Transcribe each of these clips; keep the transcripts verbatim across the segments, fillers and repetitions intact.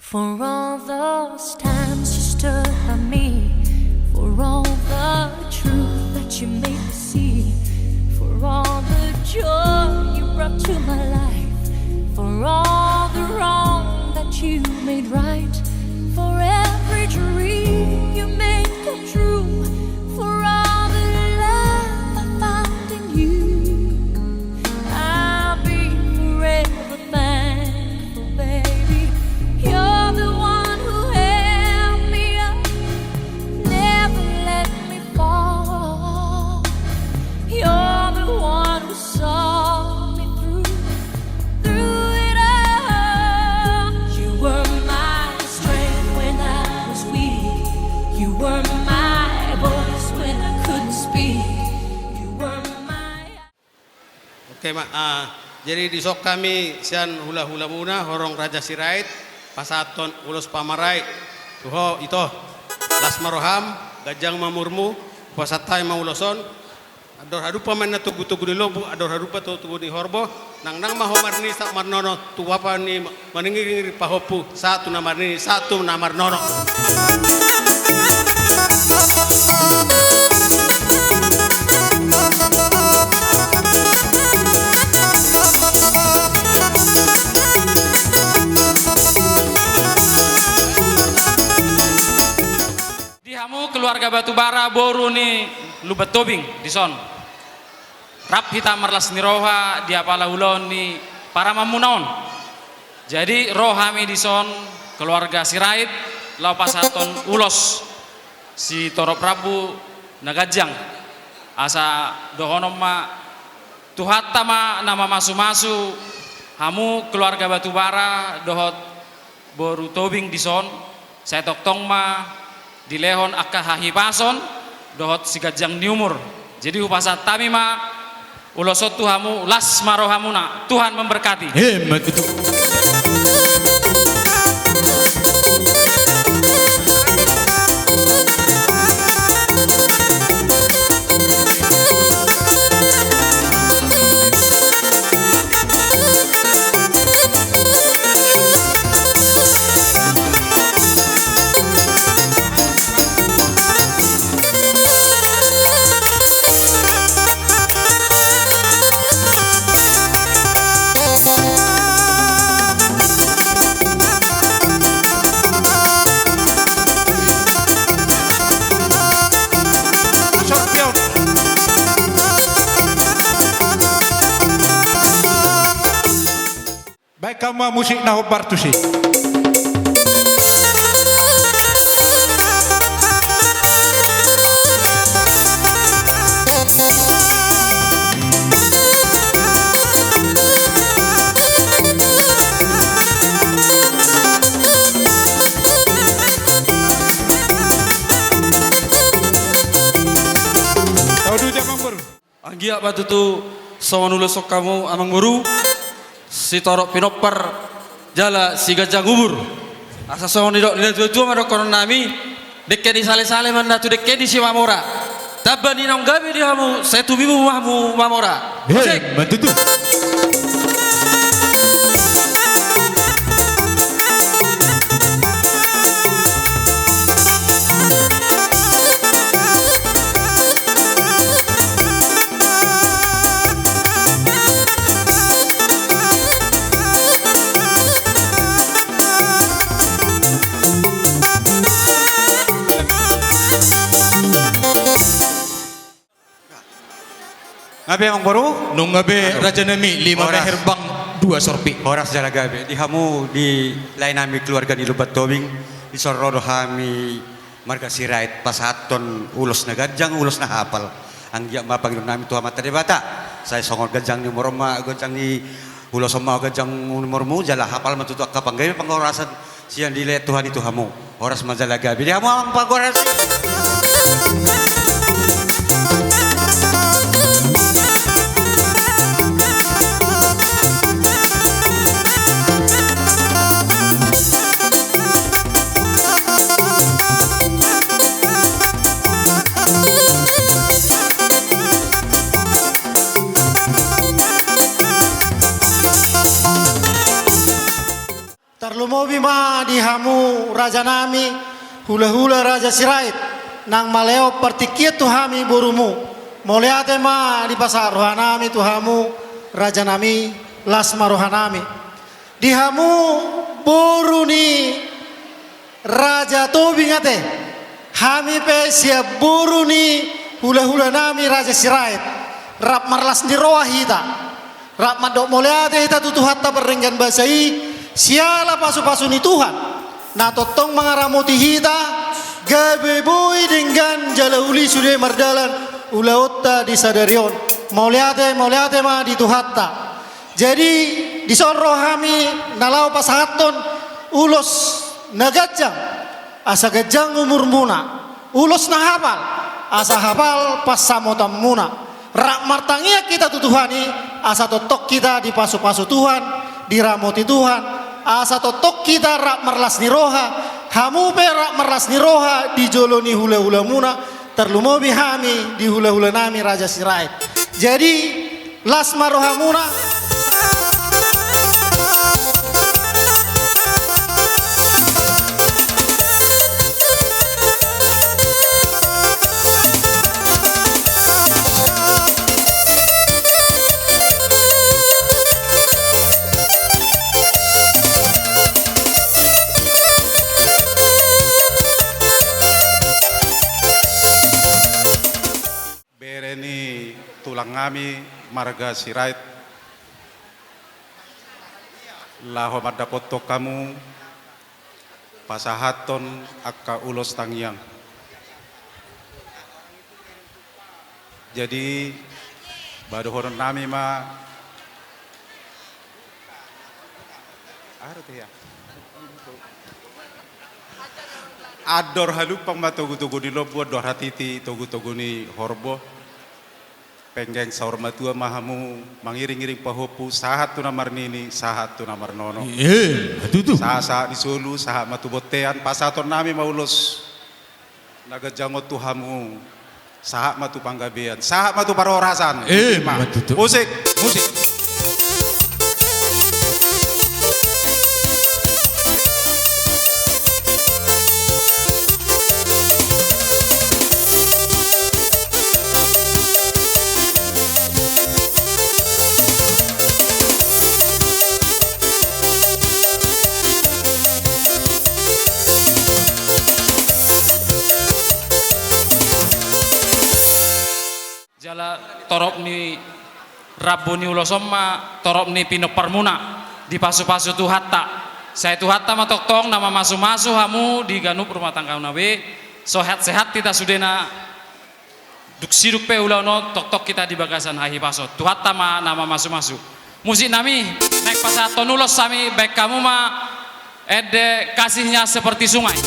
For all those times you stood by me, for all the truth that you made me see, for all the joy you brought to my life, for all the wrong that you made right, for every dream you made come true, for all the love I found in you, I'll be forever thankful, baby. You're the one who held me up, never let me fall. You're the one who saw me through, through it all. You were my strength when I was weak. You were my voice when I couldn't speak. You were my Oke, ma, ah, jadi dison hami sian hula-hulamuna, horong Raja Sirait, pasahathon ulos pamarai tu ho, ito. Las ma roham, ganjang ma umurmu, hupasahat hami ma ulos on. Andor hadumpang ma inna togu-togu ni lombu, andor hadumpang togu-togu ni horbo, nang, nang ma ho marnini sahat marnono, tu bapa ni ma-, maringiring pahompu, sahat tu na marnini, sahat tu na marnono. Di hamu keluarga Batubara, boru ni Lumban Tobing dison. Rap hita marlas ni roha di apala ulaon ni paramanmuna on. Jadi ro hami dison keluarga Sirait laho pasahathon ulos sitorop rambu na ganjang. Asa dohonon ma, Tuhanta ma na mamasu-masu hamu keluarga Batubara dohot boru Tobing dison, sai tongtong ma dilehon angka hahipason dohot siganjang ni umur. Jadi hupasahat hami ma ulos on tu hamu, las ma rohamuna, Tuhan memberkati. Emma tutu. Baen hamu ma musik na hombar tusi. Anggiat ma tutu songon ulos on hamu amangboru, sitorop pinompar jala siganjang umur. Asa songon nidok ni natuatua ma dohonon nami, dengke ni salesale ma inna tu dengke ni simamora. Tamba ni naung gabe di hamu, sai tumibu ma hamu mamora. Emma tutu. Nunga be amangboru? Nunga be raja nami, lima meher bang dua sorpi. Horas jala gabe. Di hamu di lae nami keluarga ni Lumban Tobing, dison ro do hami marga Sirait pasahathon ulos na ganjang, ulos na hapal. Anggiat ma pangidoan nami tu Amanta Debata, sai songon ganjang ni umur on ma, ganjang ni ulos on ma ganjang umurmu, jala hapal ma tutu angka panggabean panghorasan sian dilehon Tuhan i tu hamu. Horas ma jala gabe di hamu amang panghoras i. Tarlumobi ma di hamu rajanami, hulahula Raja Sirait, nang maleop partingkian tu hami borumu. Mauliate ma dipasahat rohanami tu hamu rajanami, las ma rohanami. Di hamu boru ni Raja Tobing ate, hami pe sian boru ni hulahulanami Raja Sirait, rap marlas ni roha hita. Rap mandok mauliate hita tu Tuhanta pardenggan basa i, siala pasupasu ni Tuhan na tongtong mangaramoti hita, gabe boi denggan jala uli sude mardalan ulaonta di sadari on. Mauliate, mauliate ma di Tuhanta. Jadi, dison ro hami na laho pasahathon ulos na ganjang, asa ganjang umurmuna, ulos na hapal, asa hapal pansamotanmuna. Rap martangiang hita tu Tuhan i, asa tongtong hita dipasupasu Tuhan, diramoti Tuhan, asa tongtong hita rap marlas ni roha, hamu pe rap marlas ni roha di jolo ni hulahulamuna, tarlumobi hami di hulahulanami Raja Sirait. Jadi, las ma rohamuna. Bere ni tulang nami marga Sirait, laho mandapothon hamu pasahathon angka ulos tangiang. Jadi, ba dohonon nami ma, arti ya. Andor halumpang ma togutogu ni lombu, andor hatiti togutogu ni horbo. Penggeng saur matua ma hamu mangiringiring pahompu, sahat tu na marnini, sahat tu na marnono. Eh, tutu. Sahat, sahat ni solu, sahat ma tu bontean, pasahaton nami ma ulos na ganjang on tu hamu. Sahat ma tu panggabean, sahat ma tu parhorasan. Eh, ima. Betul, betul. Musik, musik. Jala torop ni rambu ni ulos on ma torop ni pinomparmuna, dipasupasu Tuhanta. Sai Tuhanta ma tongtong na mamasumasu hamu di ganup rumah tanggamuna be, sehat-sehat hita sudena. Dung sidung pe ulaon on, tongtong hita di bagasan hahipason. Tuhanta ma na mamasumasu. Musik nami, naeng pasahathon ulos hami, baen hamu ma ende Kasihnya Seperti Sungai.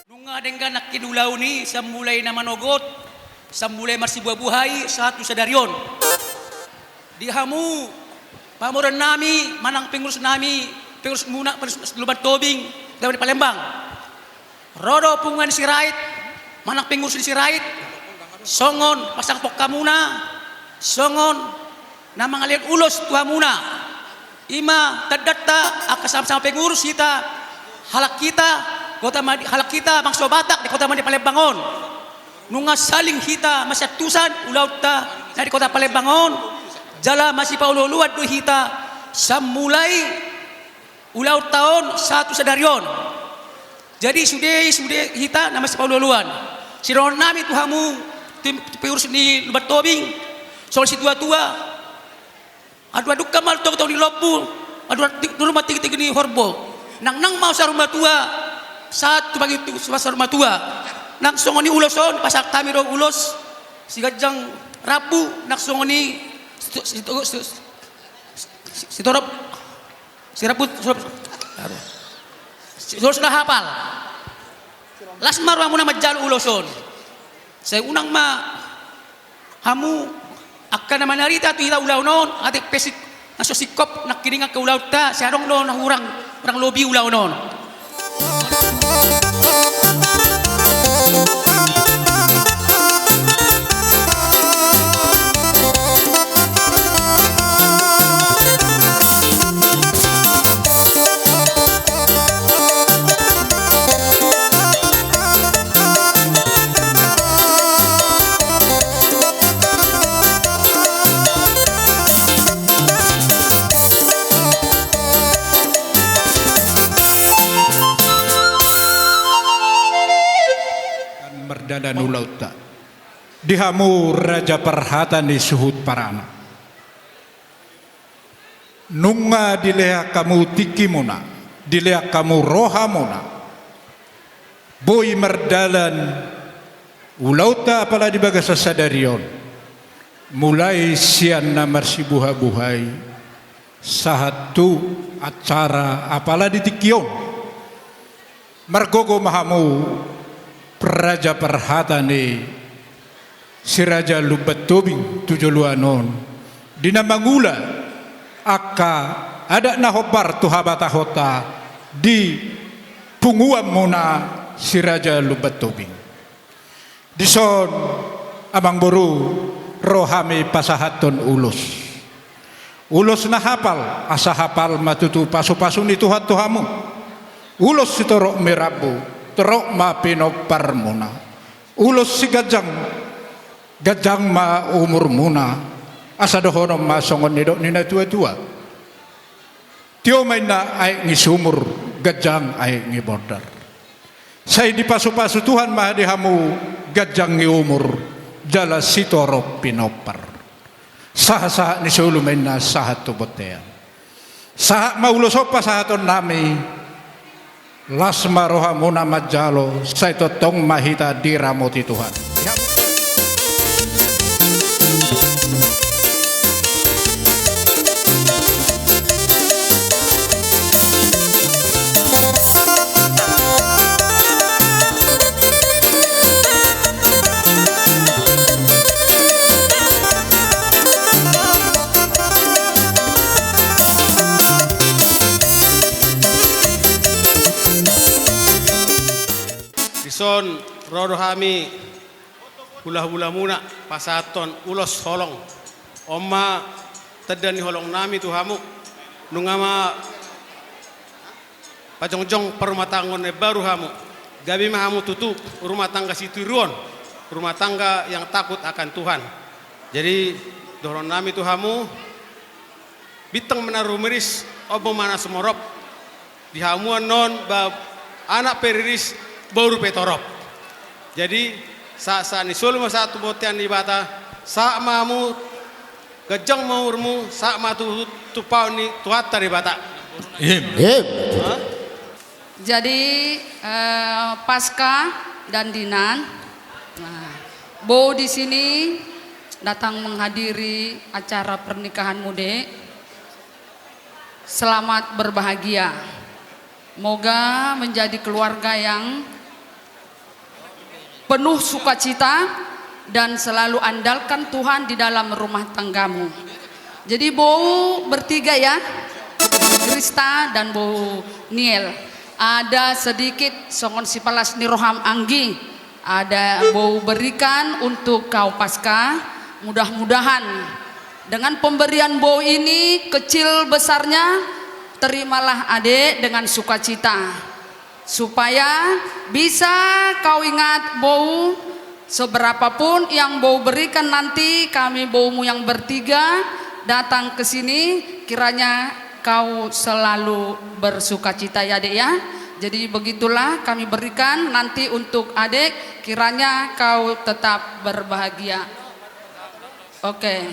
Nunga denggan nangkin ulaon i, sian mulai na manogot, sian mulai marsibuhabuhai, sahat tu sadari on. Di hamu, pamoruon nami, manang pengurus nami, pengurus muna, pengurus Lumban Tobing, Lumban Palembang. Ro do punguan Sirait, manang pengurus ni Sirait. songon pasahathon hamuna, songon na mangalehon ulos tu hamuna. I ma tandanta angka sama-sama pengurus hita, halak hita, kota Madi-, halak hita bangso Batak di kota Madya Palembang on. Nunga saling hita masiantusan ulaonta na di kota Palembang on, jala masipaolo-oloan do hita sian mulai ulaonta on sahat tu sadari on. Jadi sude, sude hita na masipaolo-oloan. Sidohonon nami tu hamu, tu, tu pengurus ni Lumban Tobing, songon situa-tua. Adu-adu ma tongtong ni lombu, adu-adu ti-, tu rumah tinggi-tinggi ni horbo. Nang, nang ma saur matua, sahat tu bagi tu saur matua. Nang songon i ulos on, pasahat hami do ulos, siganjang rambu, nang songon i, si, si, si, si, sitorop, sitorop, sitorop, sitorop na hapal. Las ma rohamuna manjalo ulos on. Sai unang ma hamu angka na manarita tu hita ulaon on, atik pe sik-, na so singkop nangkining angka ulaonta, sai adong do na hurang, hurang lobi ulaon on. Mardalan ulaonta. Di hamu raja parhata ni suhut paranak. Nunga dilehon hamu tingkimuna, dilehon hamu rohamuna. Boi mardalan ulaonta apala di bagasan sadari on. Mulai sian na marsibuha-buha i, sahat tu acara apala di tingki on. Margogo ma hamu raja parhata ni si Raja Lumban Tobing tu joloan on, di na mangula angka adat na hombar tu habatahonta di punguanmuna si Raja Lumban Tobing. Dison, amangboru, ro hami pasahathon ulos. Ulos na hapal, asa hapal ma tutu pasupasu ni Tuhan tu hamu. Ulos sitorop ni rambu, torop ma pinomparmuna. Ulos siganjang, ganjang ma umurmuna. Asa dohonon ma songon nidok ni natuatua. Tio ma inna aek ni sumur, ganjang aek ni bondar. Sai dipasupasu Tuhan ma di hamu ganjang ni umur, jala sitorop pinompar. Sahatsahat ni solu ma inna sahat tu bontean. Sahat ma ulos on pasahaton nami, las ma rohamuna manjalo, sai tongtong ma hita diramoti Tuhan. Dison ro do hami hulahulamuna pasahathon ulos holong. On ma tanda ni holong nami tu hamu. Nunga ma pajongjong parumatanggaon na imbaru hamu. Gabe ma hamu tutu rumah tangga sitiruon, rumah tangga yang takut akan Tuhan. Jadi dohonon nami tu hamu, bintang ma na rumiris, ombun ma na sumorop. Di hamu annon ba anak pe riris, boru pe torop. Jadi sahatsahat ni solu ma sahat tu bontean ni Debata, sahat ma hamu, ganjang ma umurmu, sahat ma tu, tu tumpahon ni Tuhanta Debata. Im. Im. Hah? Jadi, eh, Paska dan Dinan, nah, Bou di sini datang menghadiri acara pernikahanmu, Dek. Selamat berbahagia. Moga menjadi keluarga yang penuh sukacita dan selalu andalkan Tuhan di dalam rumah tanggamu. Jadi Bou bertiga ya, Krista dan Bou Niel. Ada sedikit songon sipalas ni roham anggi. ada bou berikan untuk kau Paskah. Mudah-mudahan dengan pemberian bou ini, kecil besarnya, terimalah adek dengan sukacita. Supaya bisa kau ingat bou, seberapapun yang bou berikan nanti, kami boumu yang bertiga datang ke sini, kiranya kau selalu bersukacita ya, Dek, ya. Jadi begitulah kami berikan nanti untuk Adek, kiranya kau tetap berbahagia. Oke.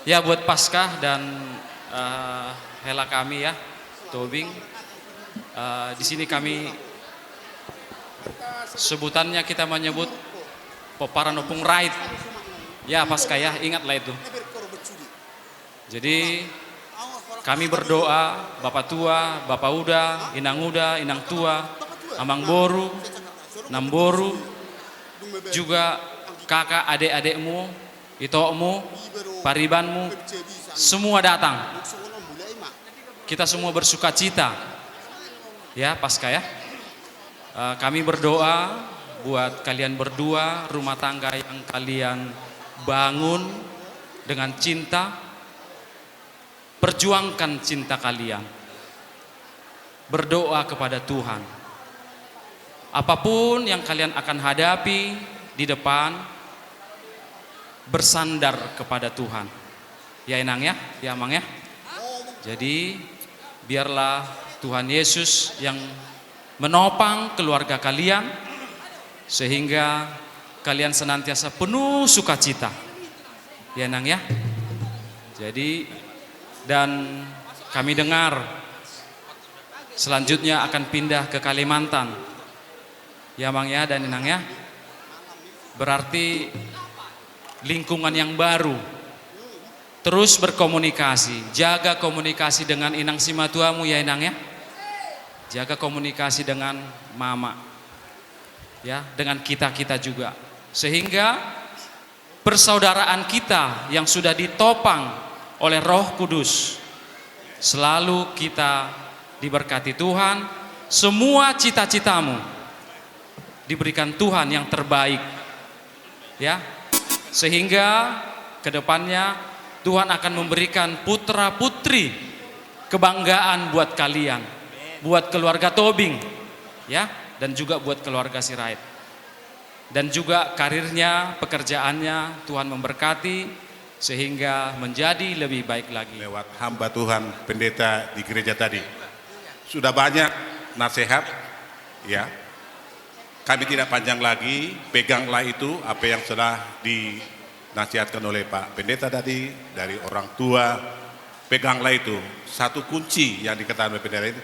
Ya, buat Paskah dan, eh, hela kami ya, Tobing. Eh, di sini kami sebutannya kita menyebut pomparan Ompung Rait. Ya, Paskah ya, ingatlah itu. Jadi, kami berdoa, Bapak Tua, Bapak Uda, Inang Uda, Inang Tua, Amang Boru, Namboru, juga kakak adek-adekmu, itokmu, paribanmu, semua datang. Kita semua bersukacita. Ya, Paskah ya. Eh, kami berdoa buat kalian berdua, rumah tangga yang kalian bangun dengan cinta. Perjuangkan cinta kalian. Berdoa kepada Tuhan. Apapun yang kalian akan hadapi di depan, bersandar kepada Tuhan. Ya, Inang ya, ya, Amang ya. Jadi, biarlah Tuhan Yesus yang menopang keluarga kalian, sehingga kalian senantiasa penuh sukacita. Ya, Nang ya. Jadi, dan kami dengar selanjutnya akan pindah ke Kalimantan. Ya, Mang ya, dan Inang ya. Berarti lingkungan yang baru. Terus berkomunikasi, jaga komunikasi dengan inang simatuamu ya, Inang ya. Jaga komunikasi dengan mama. Ya, dengan kita-kita juga. Sehingga persaudaraan kita yang sudah ditopang oleh Roh Kudus, selalu kita diberkati Tuhan, semua cita-citamu diberikan Tuhan yang terbaik. Ya, sehingga ke depannya Tuhan akan memberikan putra-putri kebanggaan buat kalian, buat keluarga Tobing, ya, dan juga buat keluarga Sirait. Dan juga karirnya, pekerjaannya, Tuhan memberkati sehingga menjadi lebih baik lagi. Lewat hamba Tuhan, pendeta di gereja tadi. Sudah banyak nasihat, ya. Kami tidak panjang lagi, peganglah itu apa yang sudah dinasihatkan oleh Pak Pendeta tadi, dari orang tua, peganglah itu. Satu kunci yang dikatakan oleh Pendeta itu,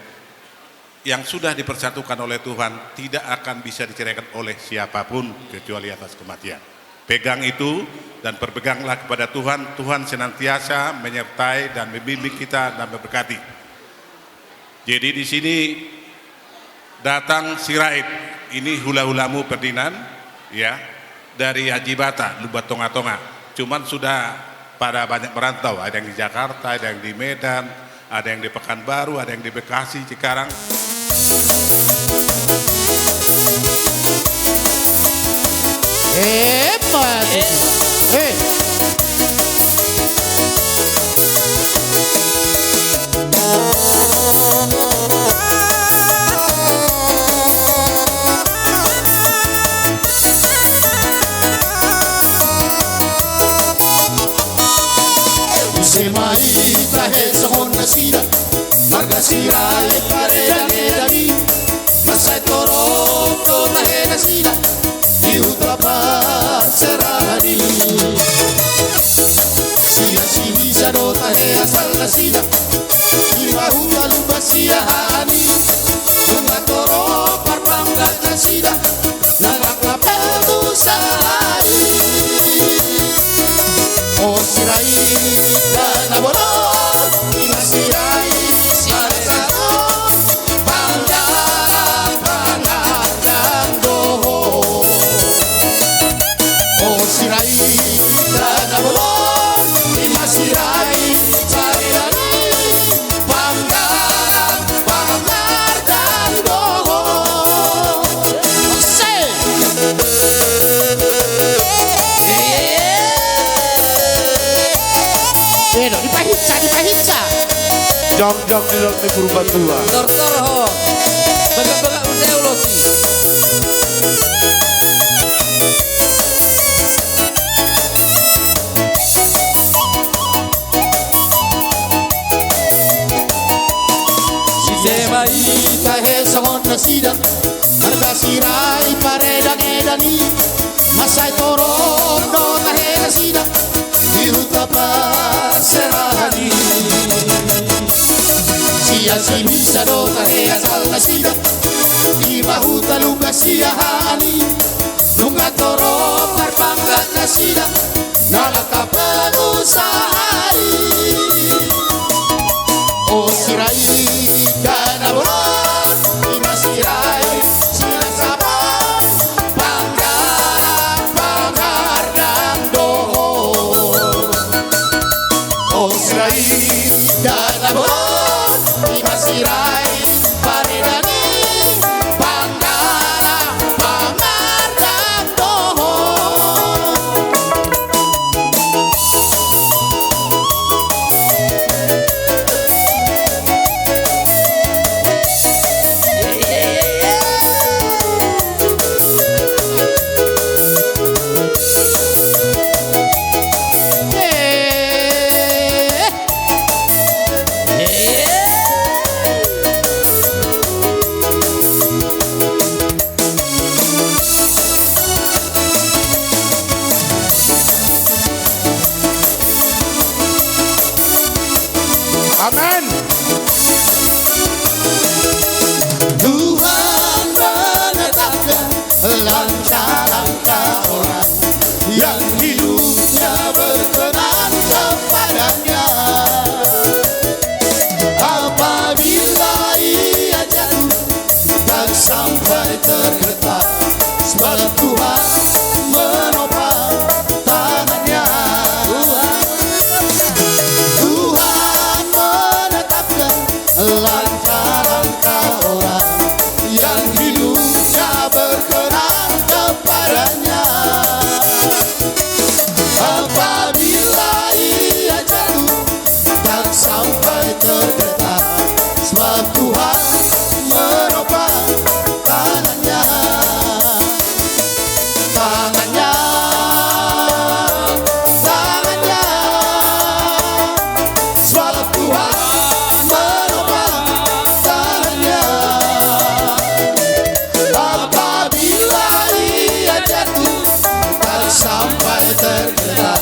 yang sudah dipersatukan oleh Tuhan tidak akan bisa diceraikan oleh siapapun kecuali atas kematian. Pegang itu dan berpeganglah kepada Tuhan. Tuhan senantiasa menyertai dan membimbing kita dan memberkati. Jadi di sini datang Sirait, ini hula-hulamu Ferdinand, ya, dari Ajibata, Lumban Tonga-tonga. Cuman sudah pada banyak merantau, ada yang di Jakarta, ada yang di Medan, ada yang di Pekanbaru, ada yang di Bekasi, Cikarang. Hebat. Eh. Ise ma hita he songon nasida, marga Sirait paredan-edan i, mansai torop do tahe nasida di huta parserahan i. Sian Sibisa do tahe asal nasida, di huta Lumban Siahaan i, nunga torop marbangga nasida, nang rap-rap tu sahali. O Sirait na bolon, ima Sirait marsato, panggalang pangardang do ho. O Sirait na bolon, ima Sirait paredan i, panggalang pangardang do ho. Tahinsa. Jongjong di dolok ni Purbatua. Tortor ho. Bagak-bagak muse ulos i. Ise ma i tahe songon nasida, marga Sirait paredanedan i, mansai torop do tahe nasida di huta parserahan i. Sian Sibisa do tahe asal nasida, i ma huta Lumban Siahaan i, nunga torop marpangkat nasida, na langka pangusaha i. O Sirait, da na borat, i ma Sirait, Sirait Sabang, Pangarang, Pangardang dohot. O Sirait, da na borat, i ma Sirait, paredanedan i, Pangarang, Pangardang dohot. Amen. Tuhan menetapkan langkah-langkah orang yang hidupnya berkenan kepada-Nya. Apabila ia jatuh, tak sampai tergeletak, sebab Tuhan menopang tangannya. Tuhan menetapkan langkah-langkah orang yang hidupnya berkenan kepada-Nya. Apabila ia jatuh, tak sampai tergeletak, sebab Tuhan menopang tangannya. Tangannya, tangannya, sebab Tuhan menopang tangannya. Apabila ia jatuh, tak sampai tergeletak,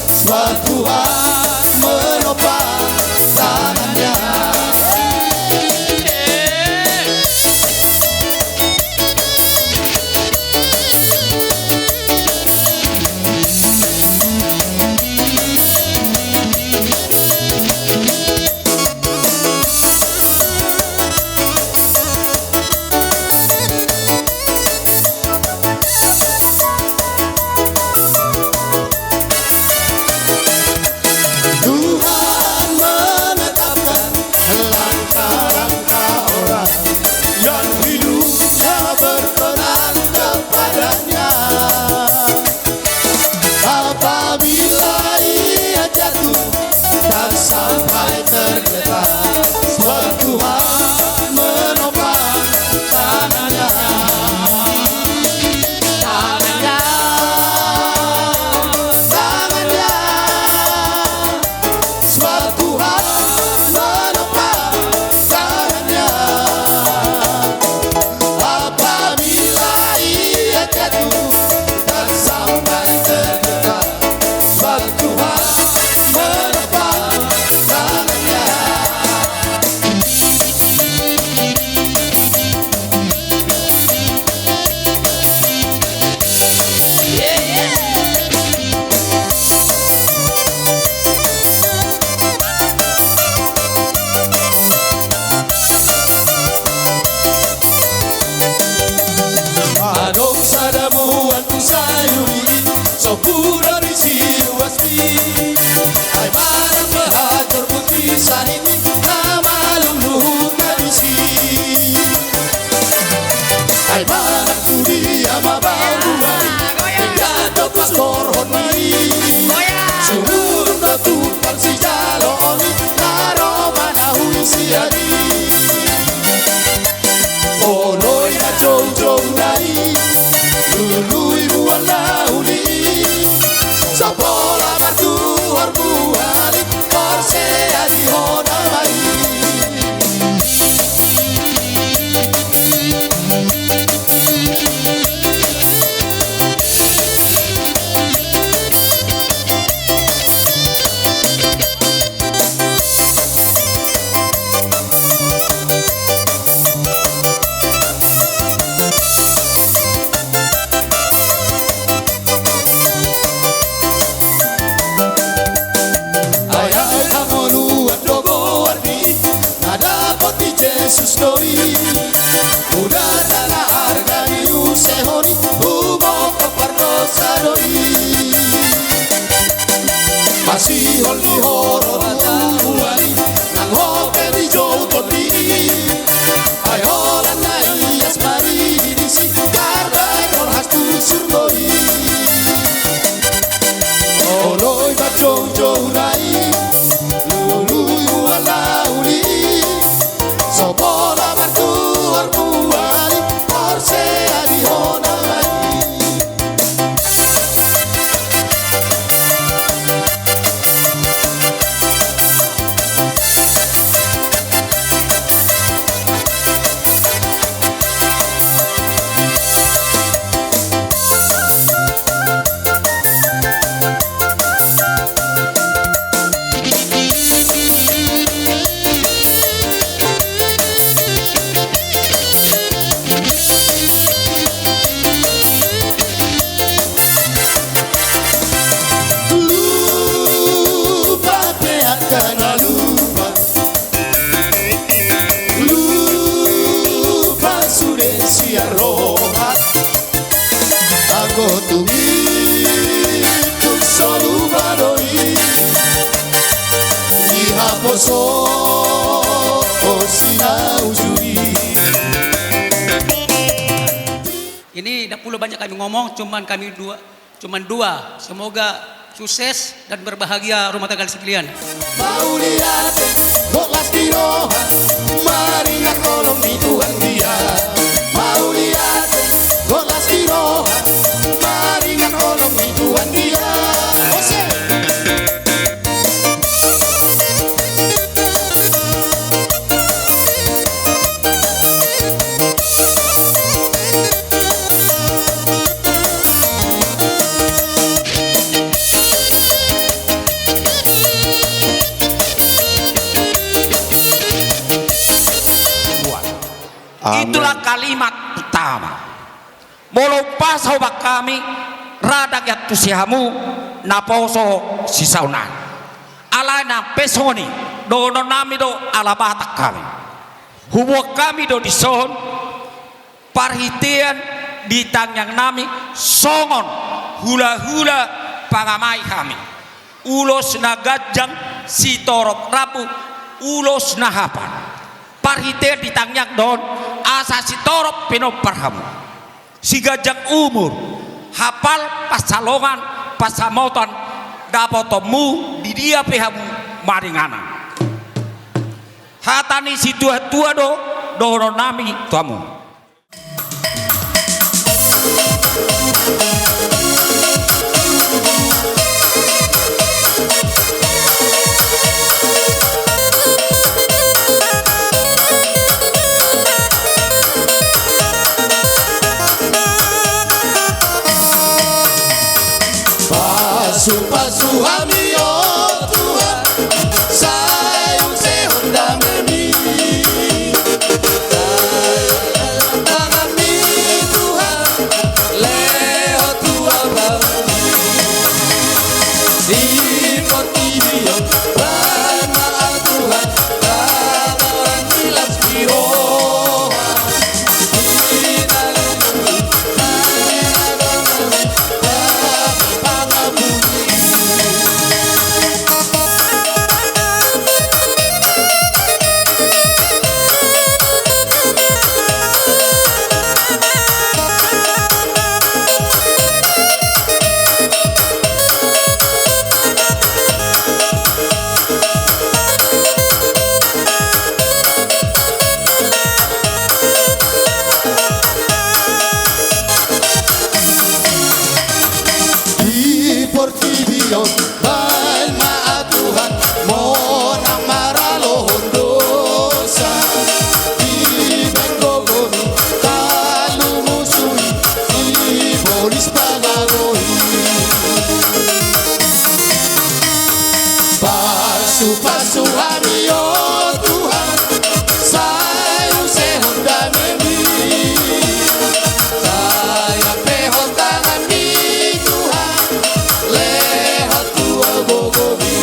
sebab Tuhan menopang tangannya. Tuhan menetapkan langkah-langkah orang yang hidupnya berkenan kepada-Nya. Apabila ia jatuh, tak sampai tergeletak, sebab Tuhan menopang tangannya. Tangannya, tangannya. Sebab Tuhan menopang tangannya. Apabila ia jatuh, tak sampai tergeletak, sebab Tuhan menopang tangannya. Adong sada muan tu sayuri, so pura di siluas i. Ai manang pe hajor putih sahiti, na maluluhung na disi. Ai manang tu dia ma baru ari, enggan do patorhon ni. Sumurung do tumpal sijaloon i, na Jadi, oloi na joujou nai, lului mual na uli, so pola martuhor mual i, porsea di hona ma i. Ai, ai, hangoluan do goarmi, na dapot di Jesus do i. Uda dala arga ni use honi, umongkop pardosa do i. Masihol di ho roha mual i, nang ho pe dijou tondi i. Ai holan na ias ma i disi, tardai holhas tu surgo i. Oloi ma joujou nai, lului mual na uli, so pola martuhor mual i, porsea di hona ma i. Lupa pe angka na lupa, lupa sude sian roha. Anggo tung i tung so lupa do i, dihaposhon si na uju i. Ini tidak perlu banyak kami ngomong, cuman kami dua, cuman dua. Semoga sukses dan berbahagia rumah tangga sekalian. Mauliate, horas di roha, maringan holong ni Tuhan dia. Mauliate, horas di roha, maringan holong ni Tuhan dia. Ose. Amin. Itulah kalimat utama. Molo umpasa hubahen hami, ra dang iantusi hamu, naposo sisaonari. Alai nang pe songon i, dohonon nami do ala Batak hami. Huboan hami do dison, parhitean di tangiang nami, songon hula-hula pangamai hami. Ulos na ganjang sitorop rambu, ulos na hapal. Parhitean di tangiang do on, asa sitorop pinompar hamu. Siganjang umur, hapal pansalongan, pansamotan, dapotonmu di dia pe hamu maringanan. Hata ni situa-tua do, dohonon nami tu hamu. Pasu-pasu hami, o Tuhan, sai ungsehon damemi. Tangan ni Tuhan, lehon tu ahu. Di portibi on, bahen ma, Tuhan, laparan ni las ni roha. Baen ma Tuhan monang maralohon dosa. Dibaen gogomi talu musu i, dibolis pangagoi. Pasupasu hami o Tuhan, sai usehon damemi. Sai ampehon tanganmi Tuhan, lehon tu gogomi.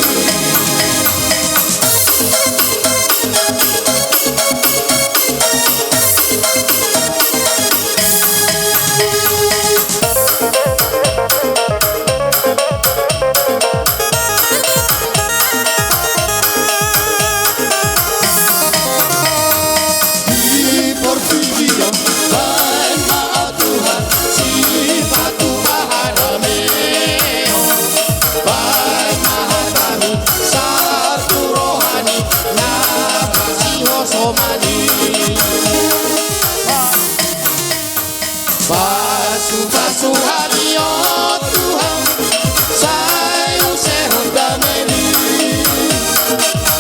Di portibi on, baen ma Tuhan, sipatu pahadamehon. Baen ma hatami, sahat tu rohami, na pasihosomani. Pasupasu hami o Tuhan, sai usehon damemi.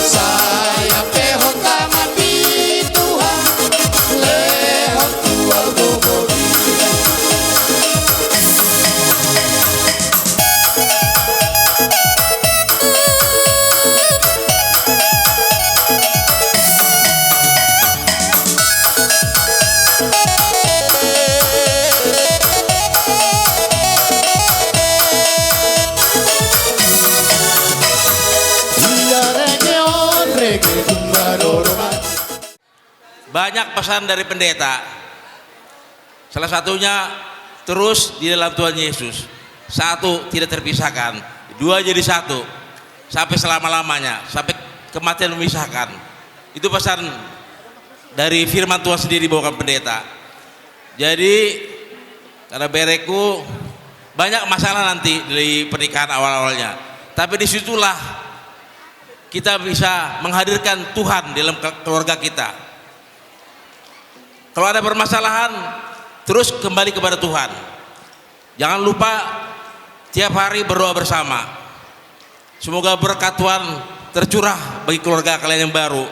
Sai ampehon tanganmi Tuhan, lehon tu gogomi. Banyak pesan dari pendeta. Salah satunya, terus di dalam Tuhan Yesus. Satu, tidak terpisahkan. Dua, jadi satu. Sampai selama-lamanya, sampai kematian memisahkan. Itu pesan dari firman Tuhan sendiri, bukan pendeta. Jadi, karena bereku, banyak masalah nanti di pernikahan awal-awalnya. Tapi disitulah kita bisa menghadirkan Tuhan dalam ke-, keluarga kita. Kalau ada permasalahan, terus kembali kepada Tuhan. Jangan lupa tiap hari berdoa bersama. Semoga berkat Tuhan tercurah bagi keluarga kalian yang baru.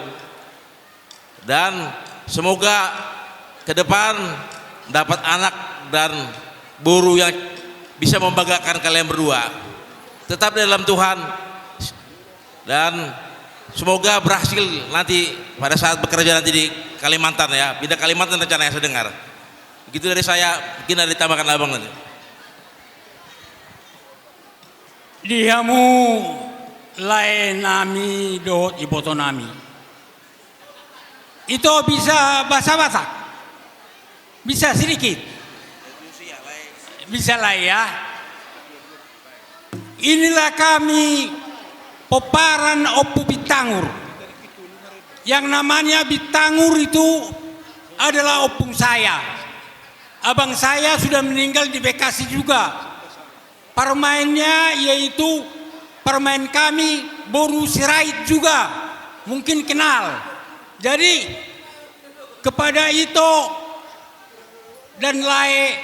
Dan semoga ke depan dapat anak dan boru yang bisa membanggakan kalian berdua. Tetap dalam Tuhan. Dan semoga berhasil nanti pada saat bekerja nanti di Kalimantan ya. Pindah Kalimantan rencananya saya dengar. Begitu dari saya, mungkin ada ditambahkan abang nanti. Di hamu lae nami dohot iboto nami. Ito bisa bahasa Batak? Bisa sedikit? Bisa lah ya. Inilah kami pomparan Ompu Bintangur. Yang namanya Bintangur itu adalah ompung saya. Abang saya sudah meninggal di Bekasi juga. Parumaennya yaitu parumaen kami, boru Sirait juga, mungkin kenal. Jadi, kepada Ito dan Lae,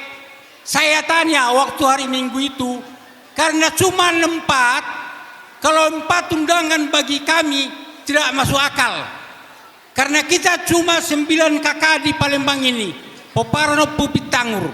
saya tanya waktu hari Minggu itu, karena cuma empat, kalau empat undangan bagi kami tidak masuk akal. Karena kita cuma sembilan K K di Palembang ini, pomparan Ompu Bintangur.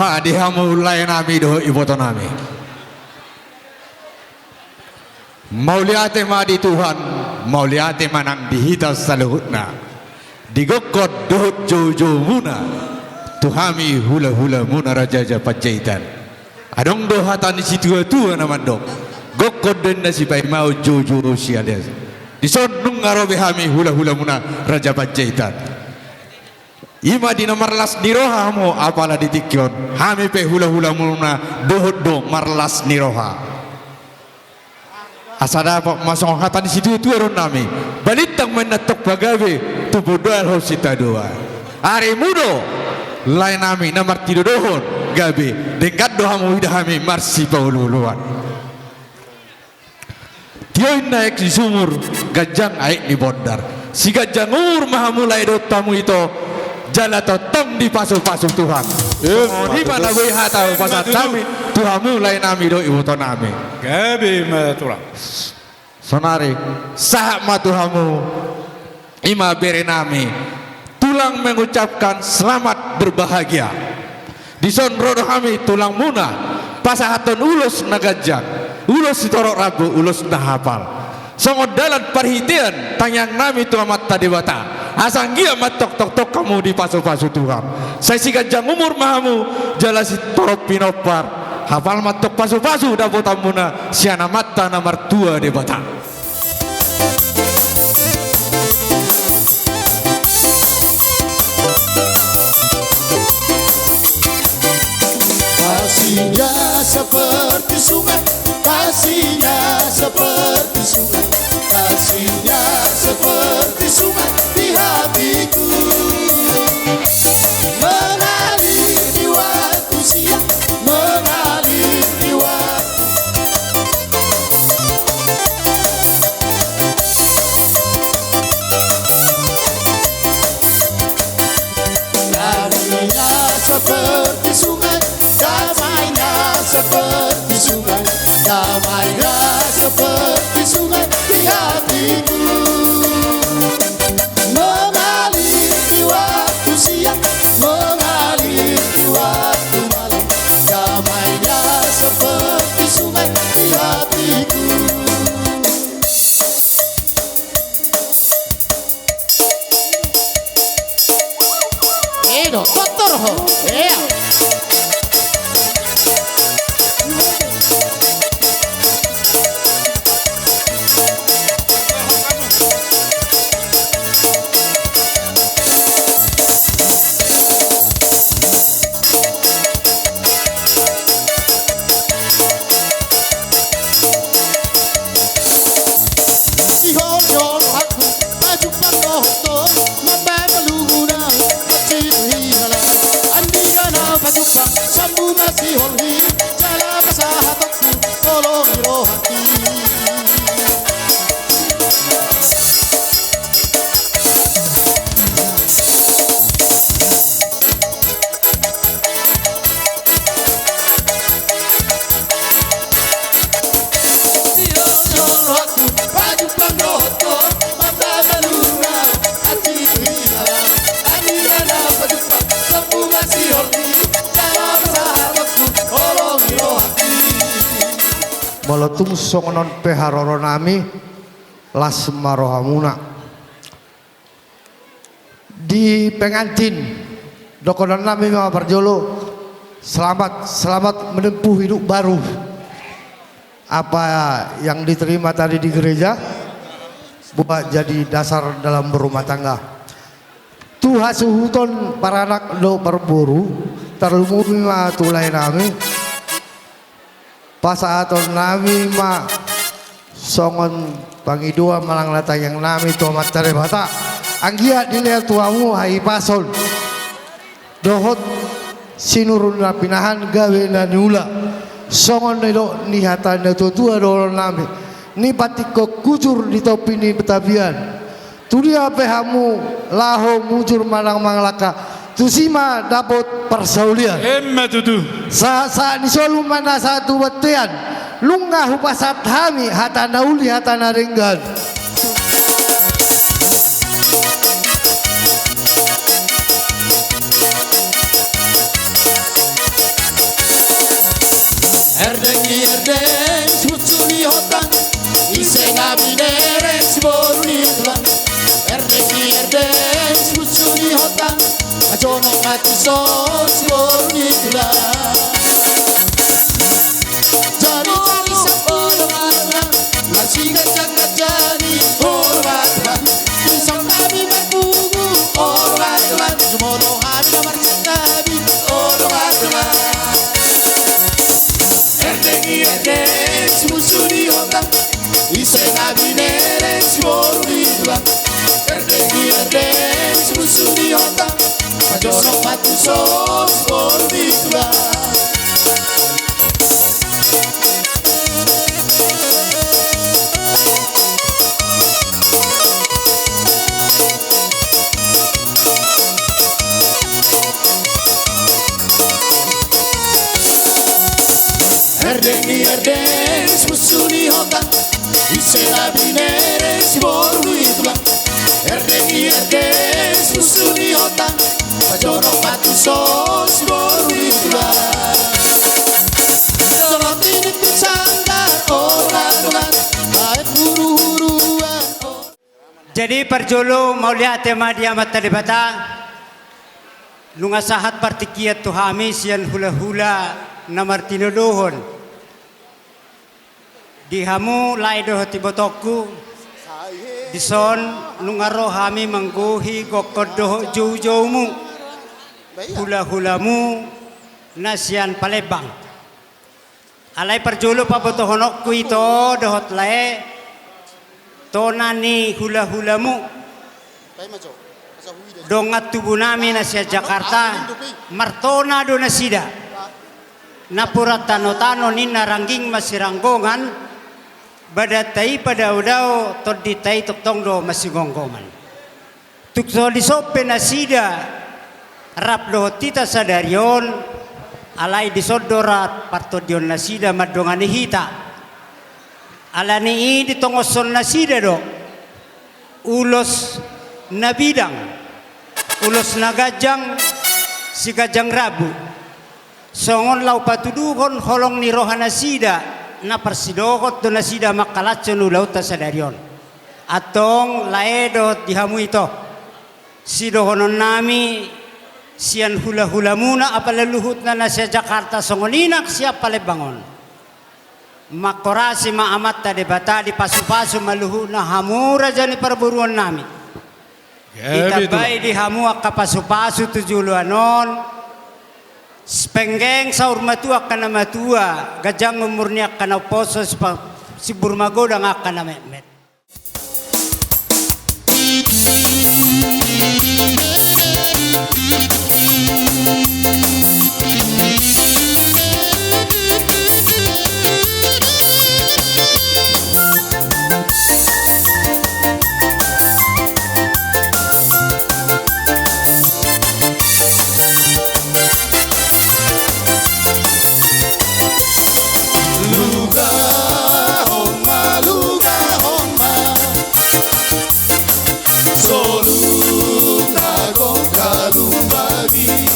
Roha di hamu laenami dohot ibotonami. Mauliate ma di Tuhan, mauliate ma nang di hita saluhutna. Di gokhon dohot joujoumuna tu hami hulahulamuna Raja Panjaitan. Adong do hata ni situatua na mandok, gokhon do inna sipaimaon, joujou sialean. Dison nunga ro be hami hulahulamuna Raja Panjaitan. I ma di na marlas ni roha hamu, apala di tingki on hami pe hulahulamuna dohot do marlas ni roha. Asa dapot ma songon hata ni situatua dohononnami, balintang ma inna antong pagabe, tumundalhon sitadoan. Arimu do laenami na martinodohon gabe, denggan do hamu ida hami marsipaolooloan. Tio inna aek ni sumur, ganjang aek ni bondar. Siganjang umur ma hamu lae dohot hamu ito, jala tongtong dipasupasu Tuhan. Songon i ma na boi hata hupasahat hami tu hamu laenami dohot ibotonami. Gabe ma tulang. Sonari sahat ma tu hamu, i ma berenami, tulang mengucapkan selamat berbahagia. Dison ro do hami tulangmuna pasahathon ulos na ganjang, ulos sitorop rambu, ulos na hapal. Songon dalan parhitean tangiangnami tu Amanta Debata, asa anggiat ma antong tongtong hamu dipasupasu Tuhan. Sai siganjang umur ma hamu, jala sitorop pinompar. Hapal ma antong pasupasu dapotanmuna sian Amanta na martua Debata. Kasihnya seperti sungai, kasihnya seperti sungai, kasihnya seperti sungai di hatiku. Mengalir di waktu siang, mengalir di waktu. Kasihnya seperti sungai, damainya seperti sungai, damainya seperti sungai di hatiku. Mengalir di waktu siang, mengalir di waktu malam, damainya seperti sungai di hatiku. Edo, kotor ho. Ea. Sihol ni rohangku, pajumpang dohot ho, mambaen malungun ahu, mansai tu hinalang. Andigan ahu pajumpang, sambu ma sihol i, jala pasahatonku, holong ni rohangki. Molo tung songon on pe haroronami, las ma rohamuna. Di pengantin, dohononnami ma parjolo, selamat, selamat menempuh hidup baru. Apa yang diterima tadi di gereja, buat jadi dasar dalam berumah tangga. Tu hasuhuton paranak dohot parboru, tarlumobi ma tu laenami. Pasahatonnami ma songon pangidoan manang na tangiangnami tu Amanta Debata, anggiat dilehon tu hamu hahipason dohot sinurun na pinahan, gabe na niula. Songon na nidok ni hata ni natuatua dohononnami, ni patingkon hujur di topi ni tapian. Tudia pe hamu laho mujur manang mangalangka, tusi ma dapot parsaulian. Emma tutu. Sa, sa ni solu ma na sahat tu bontean, nunga hupasahat hami hata na uli, hata na denggan. Hotang, ise na binereng siboru ni tulang. Erdeng ni erdeng sibusu ni hotang. Ajo nong mati so siboru ni tulang. Jadi jadi sampolo mata. Masih kacang kacani bola mata. Isang kami berpungu bola mata. Jumolo hami na marcang kami bola mata. Erdeng ni erdeng sibusu ni hotang. Ise na binereng siboru ni tulang. Erdeng ni erdeng sibusu ni hotang. Ajo nong mati so siboru ni tulang. Erdeng ni erdeng sibusu ni hotang. Ise na binereng siboru ni tulang. Erdeng ni erdeng sibusu ni hotang. Ajo nong mati so siboru ni tulang. Ajo nong mati ni pisang dan orang tulang. Baik huru-huruan. Jadi parjolo mauliate ma di Amanta Debata. Nunga sahat partingkian tu hami sian hula-hula na martinodohon. Di hamu lae dohot ibotongku, dison nunga ro hami manggohi gokhon dohot joujoumu, hula-hulamu na sian Palembang. Alai parjolo pabotohononku ito dohot lae, tona ni hula-hulamu. Dongan tubunami na sian Jakarta, martona do nasida. Napuran tano-tano ninna rangging masiranggongan, badanta i padao-dao, tondinta i tongtong do masigomgoman. Tung so dison pe nasida rap dohot hita sadari on, alai dison do rap partondion nasida mandongani hita. Alani i ditongoshon nasida do ulos na bidang, ulos na ganjang, siganjang rambu. Songon laho patuduhon holong ni roha nasida, na parsidohot do nasida mangkalashon ulaonta sadari on. Antong lae dohot di hamu ito, sidohononnami sian hula-hulamuna apala luhutna na sian Jakarta songon i nang sian Palembang on. Mangkorasi ma Amanta Debata, dipasu-pasu ma luhutna hamu raja ni parboruonnami. Ditambai di hamu angka pasu-pasu tu joloan on. Penggeng saur matua angka na matua, ganjang umur ni angka na umposo, simbur magodang angka na metmet. Lugahon ma, lugahon ma. Solu na gok halumbagi.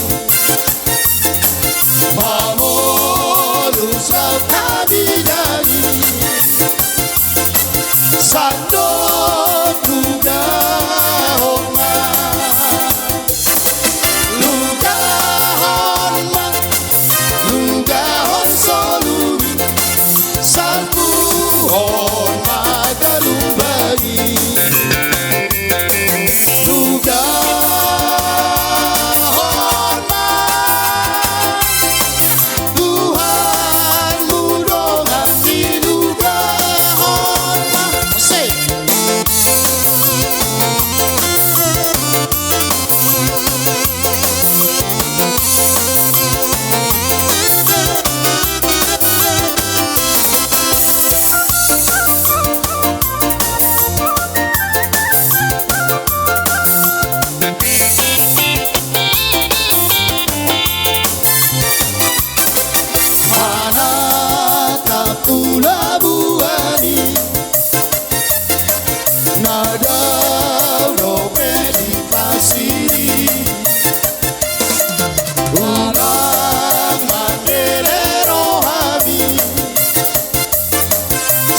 Mamolus hata di daging. Sandok lugahon ma. Lugahon ma, lugahon solu, salpuhon ma halumbagi. Lugahon ma, Tuhanmu donganmi, lugahon ma. Asik.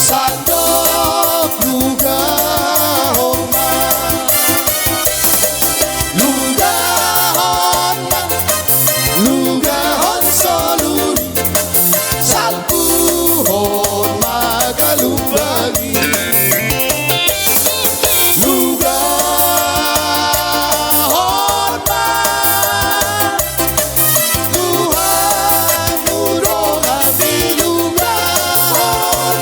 Sandok lugahon ma, lugahon ma, lugahon solu ni salpuhon ma galung bagi. Lugahon ma, Tuhan, mu do hami lugahon.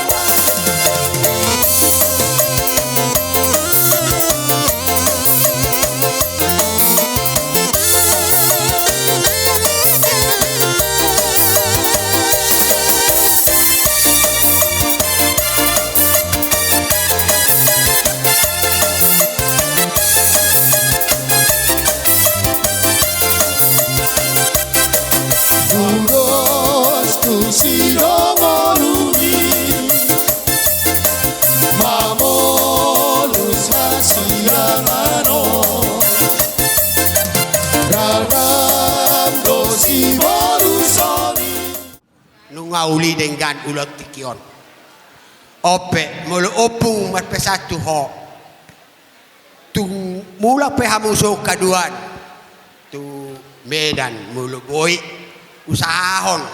Ulos tu sidongonon i, mamolus hasilangan on. Ragam do siboluson i. Nunga uli denggan ulaon tingki on. On pe, molo ompung marpesan tu ho, tung mulak pe hamu so haduan tu Medan, molo boi, usahahon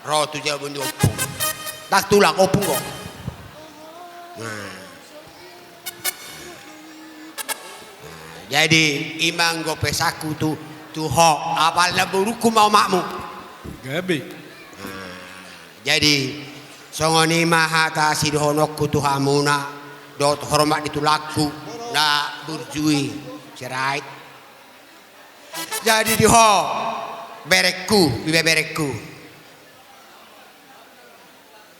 ro tu jabu ni ompung. Ndang tulang ompung do. Nah. Nah, jadi i ma anggo pesanku tu, tu ho, apala namborungku ma omakmu. Gabe. Nah, jadi songon i ma hata sidohononku tu hamuna dohot hormat ni tulangku na burju i, Sirait. Jadi di ho, berengku, ibeberengku,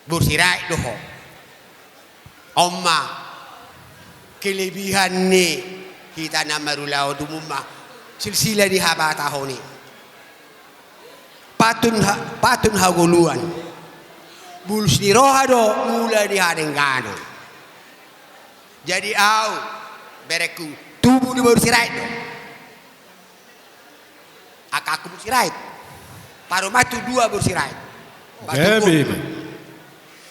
boru Sirait do ho. On ma kelebihan ni hita na marulaon, dumung ma silsilah ni habatahon i. Patun ha-, patun hagoluan. Bulus ni roha do mula ni hadengganon. Jadi au, berengku, tubu ni boru Sirait do. Angkangku boru Sirait. Parumaenhu dua boru Sirait. Gabe.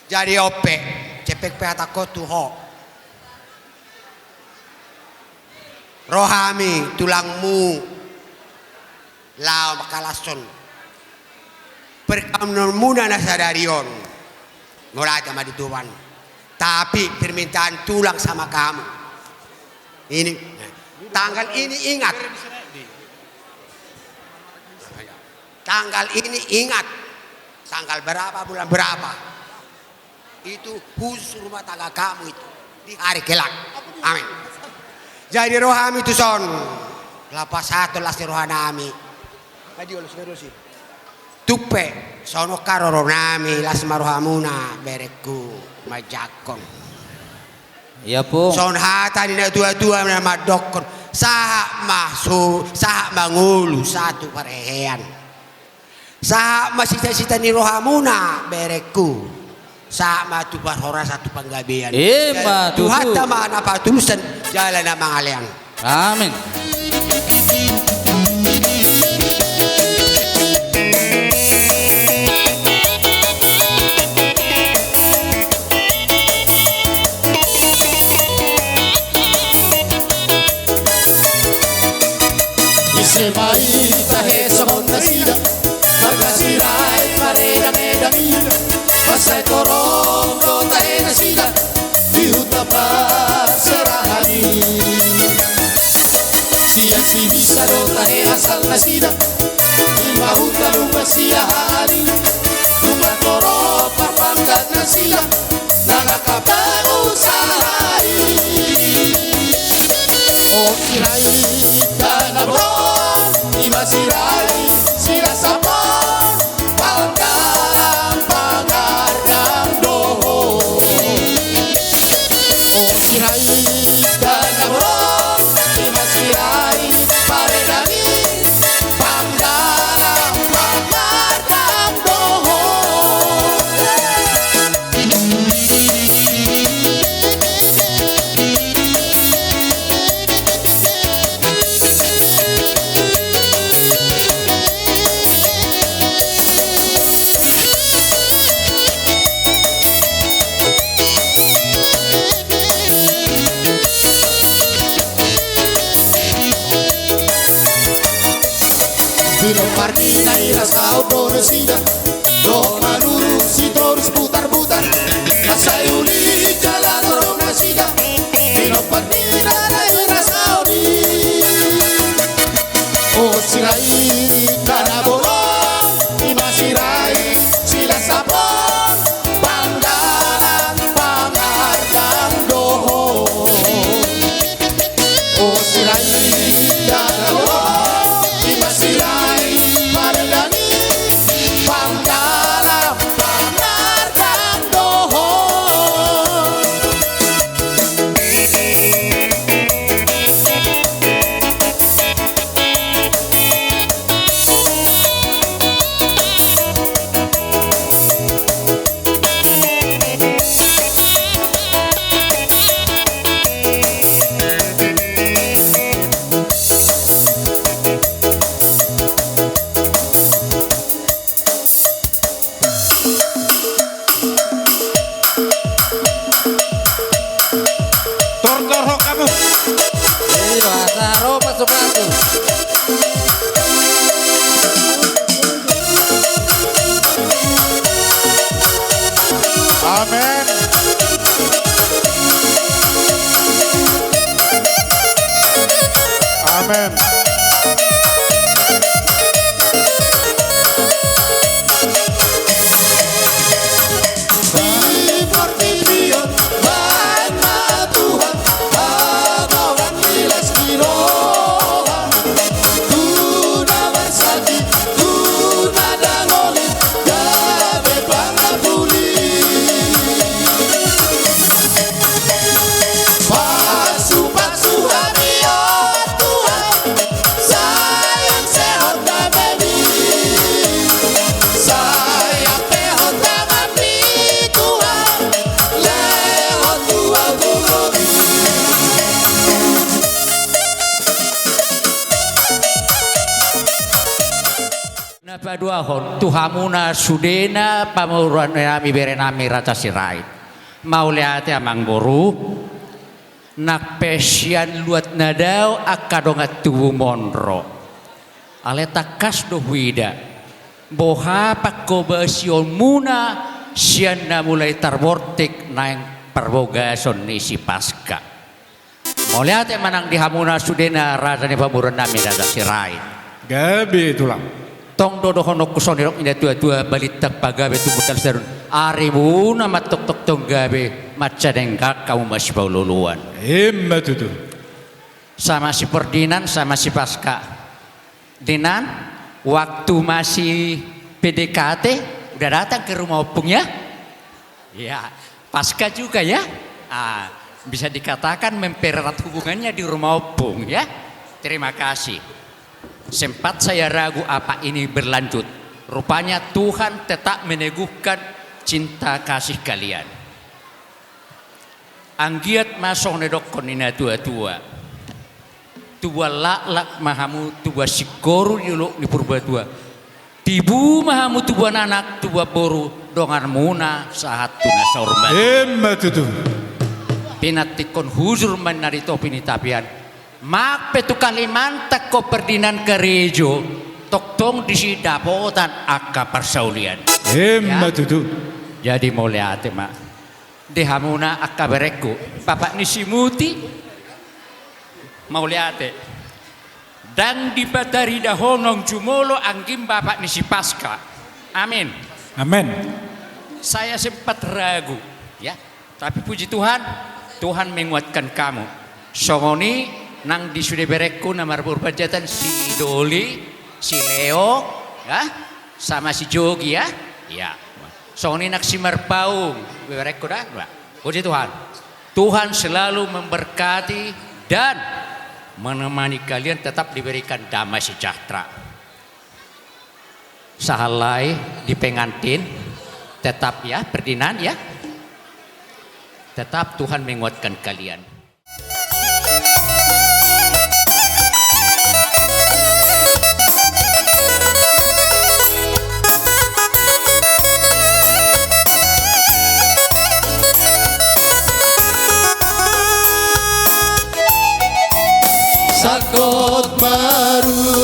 Jadi on pe, cempek pe hatangkon tu ho. Ro hami tulangmu laho mangkalashon perkaunanmuna na sadari on. Mauliate ma di Tuhan. Tapi permintaan tulang sama kamu. Ini, tanggal ini ingat. Tanggal ini ingat. Tanggal berapa, bulan berapa. Itu khusus rumah tangga kamu itu. Di hari kelak. Amin. Jadi ro hami tuson. Lapasato las ni rohanami. Tung pe, songon on haroronami, las ma rohamuna, berengku, manjangkon. Ia, Pung. Songon hata ni natuatua na mandokkon, sahat ma so-, sahat ma ngolu, sahat tu parhehean. Sahat ma sitasita ni rohamuna, berengku. Sahat ma tu parhorasan, tu panggabean. Ima tutu. Tuhanta ma na patulusan jala na mangalean. Amin. Ise ma i tahe songon nasida, marga Sirait maredang-edang i. Mansai torop do tahe nasida di huta parserahan i. Sian Sibisa do tahe asal nasida, ima huta Lumban Siahaan i. Tumandang torop parpangkat nasida, na angka pangusaha i. O Sirait, dana boru, ima Sirait, Sirait Sampang, pangardang, pangardang do ho. O Sirait, dana boru, ima Sirait, paredang i, pangardang, pangardang do ho. Di na i rasa ombonasida, dohot manurung sitorus butarbutar, mansai uli jala dorong nasida, di nompa di na i rasa uli. O Sirait na bolon, i ma Sirait silas sapon, panggalan pangardang dohot. O Sirait na bolon, i ma Sirait pandangi, panggalan pangardang dohot. Tortorhon hamu. Iyo, asa ro pasupasu. Amen. Amen. Di portibi on baen ma Tuhan hagogotan, las ni roha, tu na marsakit, tu na dangoli, gabe pangapuli. Pasupasu hami, o Tuhan, sai sehat damemi, sai sehat damemi, Tuhan, lehon tu hami. Na paduahon tu hamuna sudena pamoruon nami, bere nami Raja Sirait. Mauliate amangboru. Nang pe sian luat na dao angka dongan tubu monro. Alai tangkas do huida boha panghobasionmuna sian na mulai tarbortik naeng parbagason ni si Paska. Mauliate ma nang di hamuna sudena raja ni pamoruon nami Raja Sirait. Gabe tulang. Tong do dohononku songon nidok ni na tuatua, balintang pagabe tumundalhon sadun, arimuna ma tongtong gabe, mansai denggan hamu masipaolooloan. Ima tutu. Sama si Ferdinand, sama si Paska. Dinan, waktu masih P D K T, udah datang ke rumah opung ya? Ya, Paska juga ya? Ah, bisa dikatakan mempererat hubungannya di rumah opung ya. Terima kasih. Sempat saya ragu apa ini berlanjut. Rupanya Tuhan tetap meneguhkan cinta kasih kalian. Anggiat ma songon na nidokkon ni na tuatua. Tubuan laklak ma hamu, tubuan singkoru di dolok ni Purbatua. Tibu ma hamu tubuan anak, tubuan boru, donganmuna sahat tu na saur matua. Ima tutu. Pinantikhon hujur ma inna di topi ni tapian. Nang pe tu Kalimantan ho Ferdinand karejo, tongtong disi dapotan angka parsaulian. Ima tutu. Jadi mauliate ma. Di hamuna angka berengku, bapak ni si Muti, mauliate. Ndang dipatarida honong jumolo anggim bapak ni si Paska. Amin. Amin. Saya sempat ragu, ya. Tapi puji Tuhan, Tuhan menguatkan kamu. Songon i nang di sude berengku na marumur panjatan, si Doli, si Leo, ya, sama si Jogi ya. Ya. Songon i nang si Marpaung, berengku da. Puji Tuhan. Tuhan selalu memberkati dan menemani kalian, tetap diberikan damai sejahtera. Sahali di pengantin, tetap ya, Ferdinand ya. Tetap Tuhan menguatkan kalian. Sangkot marudam.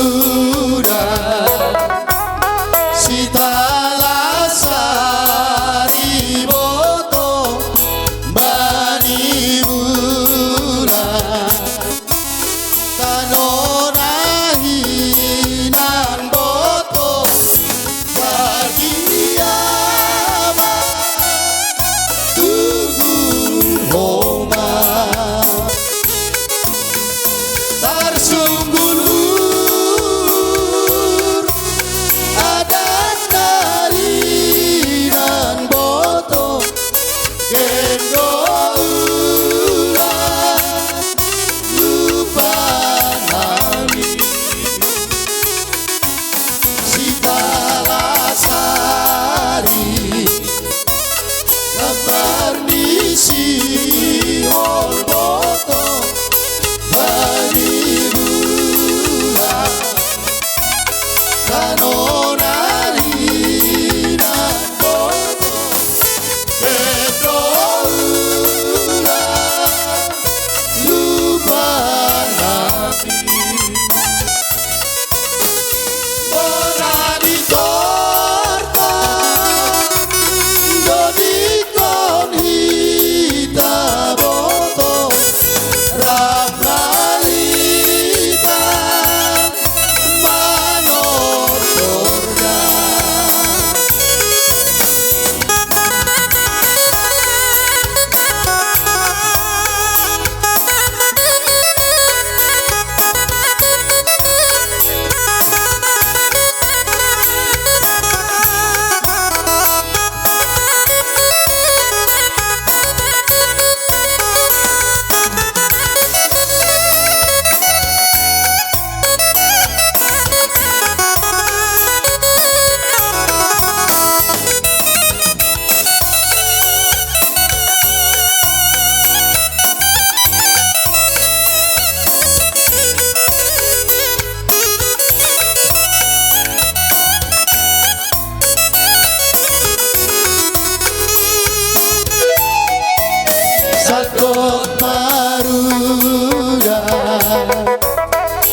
Dohot maruda,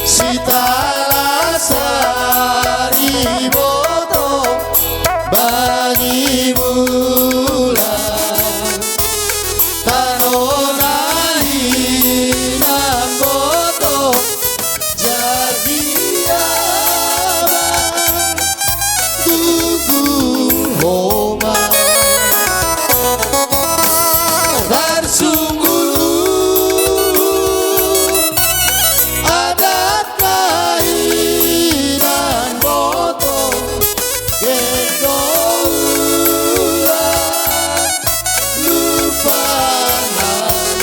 Sitalasari boto Bani Bulan, tano na hinan boto Jagi Aman, Tugu Homa. Tarsungkul adat na hinan boto, gendo urat lupa nai.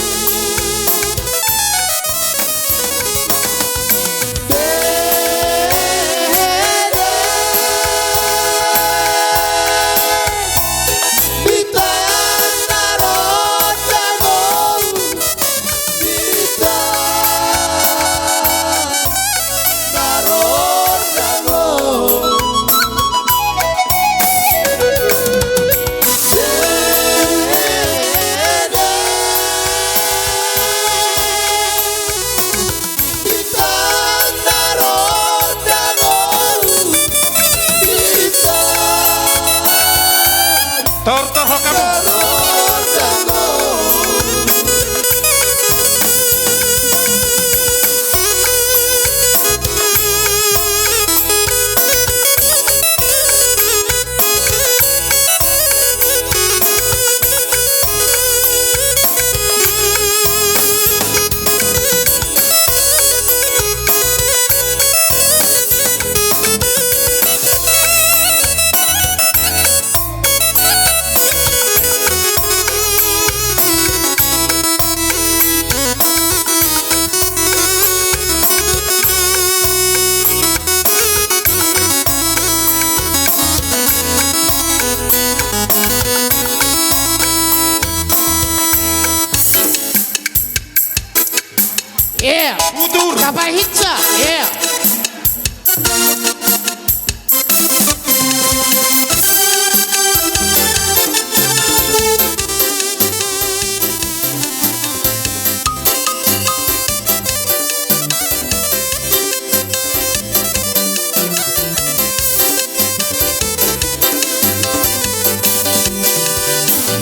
Tor, tor, ho, kamu. Yeah. Butur. Tapahinsa. Yeah.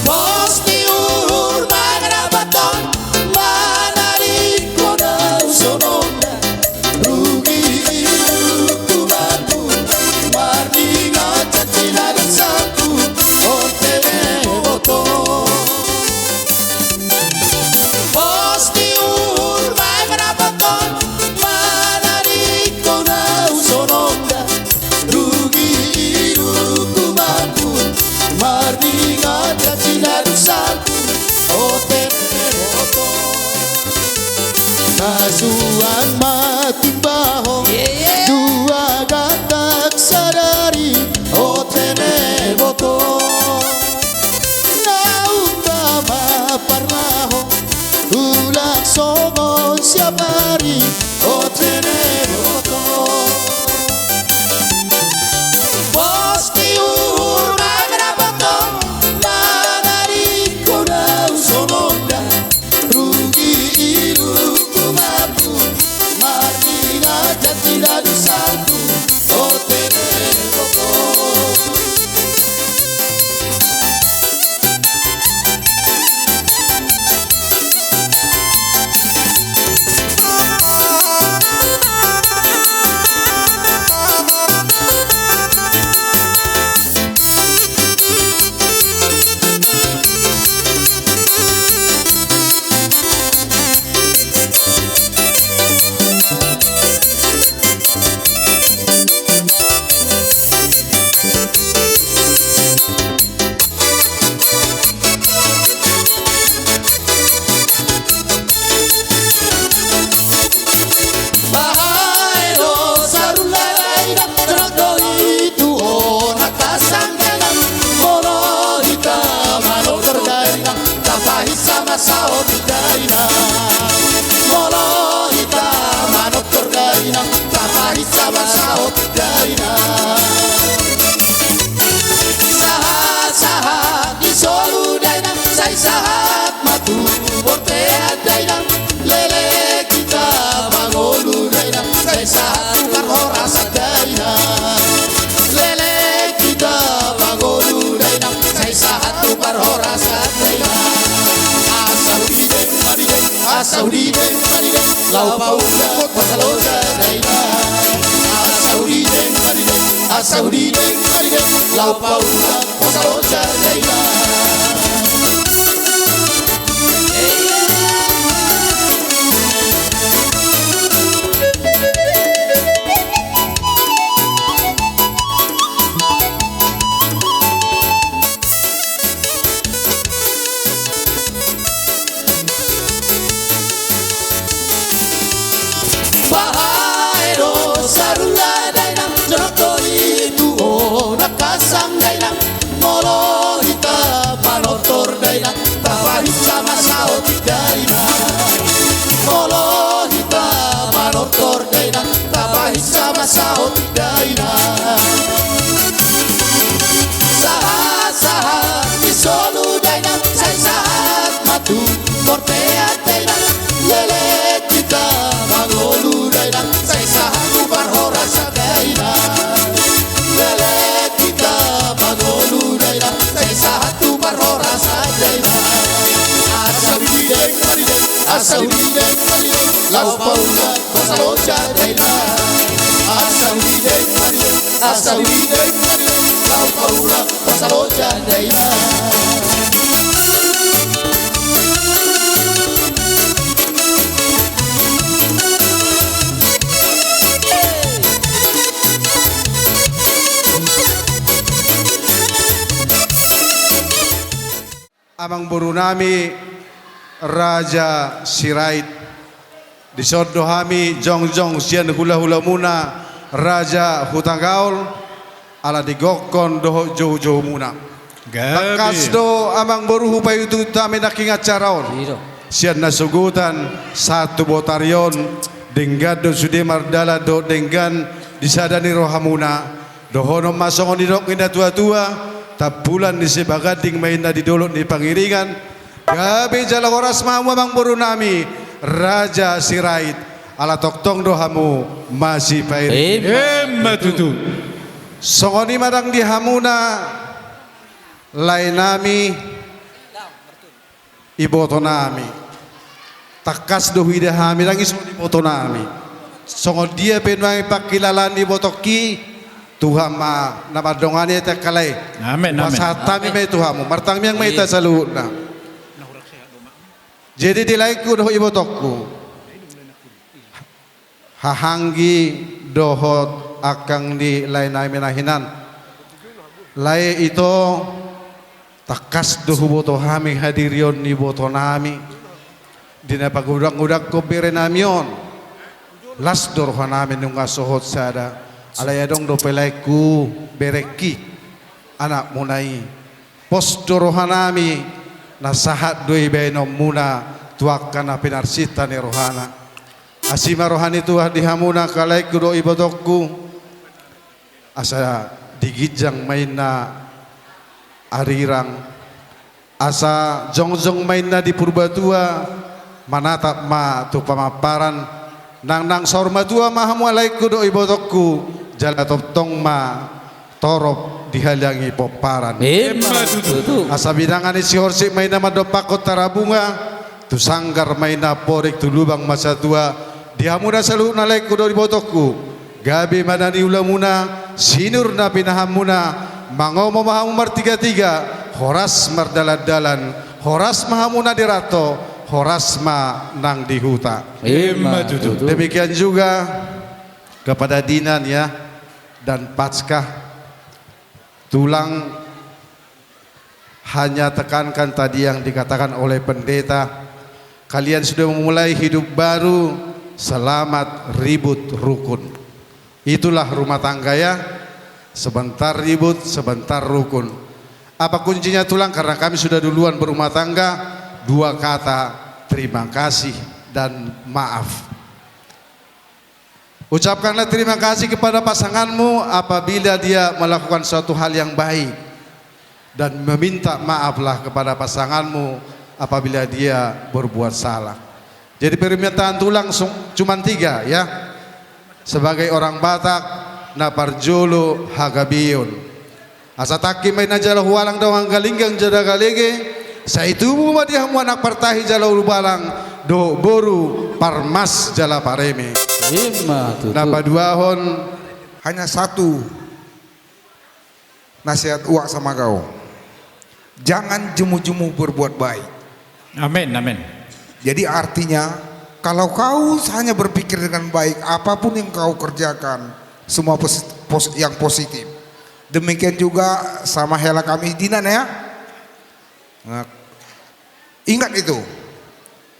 Pos ni uhur mangarambaton, manalingkon ahu songon na rugi i lukku mampu, marningot janji na dohononku, onte boto. Pos ni uhur mangarambaton, manalingkon ahu songon na rugi i lukku mampu, marningot janji na dohononku, onte boto. Hasuan ma timbaho, yeah, yeah, dua gantang sadari, onte boto. Na umpama parlaho, ulang songon siap ari, onte boto. Pos ni uhur mangarambaton, manalingkon ahu songon na rugi i lukku mampu, marningot janji na dohononku, onte boto. Asa hudideng, hudideng, laho paulak hosa loja dainang. Asa hudideng, hudideng, asa hudideng, hudideng, laho paulak hosa loja dainang. Bahen do saur dainang, jonok do i tu on angka sang dainang. Molo hita manortor dainang, tapahinsa ma saotik dainang. Molo hita manortor dainang, tapahinsa ma saotik dainang. Sahat-sahat ni solu dainang, sai sahat ma tu bontean dainang. Leleng hita mangolu dainang, sai sahat tu parhorasan dainang. Leleng hita mangolu dainang, sai sahat tu parhorasan dainang. Asa hudideng, hudideng, asa hudideng, hudideng, laho paulak hosa loja dainang. Asa hudideng, hudideng, asa hudideng, hudideng, laho paulak hosa loja dainang. Amangborunami Raja Sirait, dison do hami jongjong sian hulahulamuna Raja Hutagaol, ala ni gokhon dohot joujoumuna. Gabe. Tangkas do amangboru hupaihutihut hami nangkin acara on. I do. Sian na sogot sahat tu botari on, denggan do sude mardalan dohot denggan di sada ni rohamuna. Dohonon ma songon nidok ni natuatua, tampulan ni Sibaganding ma inna di dolok ni Pangiringan. Gabe jala horas ma hamu amangborunami Raja Sirait, ala tongtong do hamu masipairing. Emma tutu. Songon i ma ndang di hamuna laenami, ibotonami. Tangkas do huida hami ndang i songon ibotonami. Songon dia pe nuaeng pangkilalaan ni ibotongki, Tuhan ma na mandongani i, angka lae. Amen, amen. Pasahat hami ma i tu hamu, martangiang ma hita saluhutna. Jadi di laengku dohot ibotongku, hahaanggi dohot angka ni laenami na hinan. Lae, ito, tangkas do huboto hami hadirion ni ibotonami di na pagodanggodangkon berenami on. Las do rohanami nunga sohot sada. Alai adong dope laengku, berengki, anakmuna i. Pos do rohanami, na sahat do i baenonmuna tu angka na pinarsinta ni rohana. Asi ma roha ni Tuhan di hamuna, angka laengku dohot ibotongku. Asa di ginjang ma inna arirang, asa jongjong ma inna di Purbatua, manatap ma tu pamamparan. Nangnang saur matua ma hamu, laengku dohot ibotongku, jala tongtong ma torop dihaliangi pomparan. Emma tutu. Asa binanga ni Sihorsing ma inna mandompakhon Tarabunga, tu sanggar ma inna amporik, tu lubang ma satua. Di hamuna saluhutna, laengku dohot ibotongku, gabe ma na niulamuna, sinur na pinahanmuna, mangomo ma hamu martigatiga, horas mardalandalan, horas ma hamu na di ranto, horas ma nang di huta. Emma tutu. Demikian juga kepada Dinan, ya, dan Paskah. Tulang, hanya tekankan tadi yang dikatakan oleh pendeta. Kalian sudah memulai hidup baru, selamat ribut rukun. Itulah rumah tangga, ya. Sebentar ribut, sebentar rukun. Apa kuncinya, Tulang? Karena kami sudah duluan berumah tangga, dua kata: terima kasih dan maaf. Ucapkanlah terima kasih kepada pasanganmu apabila dia melakukan suatu hal yang baik, dan meminta maaflah kepada pasanganmu apabila dia berbuat salah. Jadi, permintaan Tulang sung-, cuman tiga, ya. Sebagai orang Batak, na parjolo hagabeon. Asa tangki ma inna jala hualang, dongan galinggang jala galege, sai tubu ma di hamu anak partahi jala ulubalang, dohot boru parmas jala pareme. Ima tutu. Na paduahon. Hanya satu nasihat uak sama kau. Jangan jemu-jemu berbuat baik. Amin, amin. Jadi artinya, kalau kau hanya berpikir dengan baik, apapun yang kau kerjakan, semua posi-, pos-, yang positif. Demikian juga sama hela kami Dinan ya. Nah, ingat itu.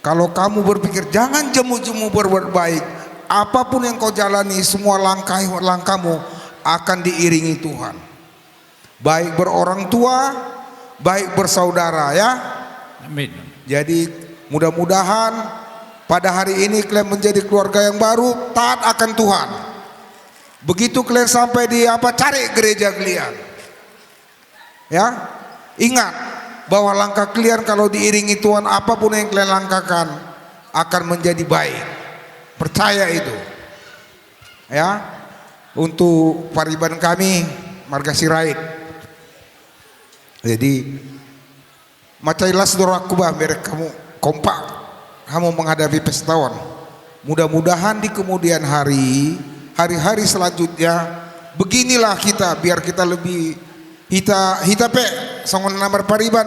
Kalau kamu berpikir, jangan jemu-jemu berbuat baik. Apapun yang kau jalani, semua langkah, langkahmu akan diiringi Tuhan. Baik berorang tua, baik bersaudara, ya. Amin. Jadi, mudah-mudahan pada hari ini kalian menjadi keluarga yang baru, taat akan Tuhan. Begitu kalian sampai di apa, cari gereja kalian. Ya, ingat bahwa langkah kalian kalau diiringi Tuhan, apapun yang kalian langkahkan akan menjadi baik. Percaya itu. Ya, untuk pariban kami, marga Sirait. Jadi, mansai las do rohangku bah, merek kamu kompak, kamu menghadapi pesta on. Mudah-mudahan di kemudian hari, hari-hari selanjutnya, beginilah kita, biar kita lebih, hita, hita pe, songon na marpariban,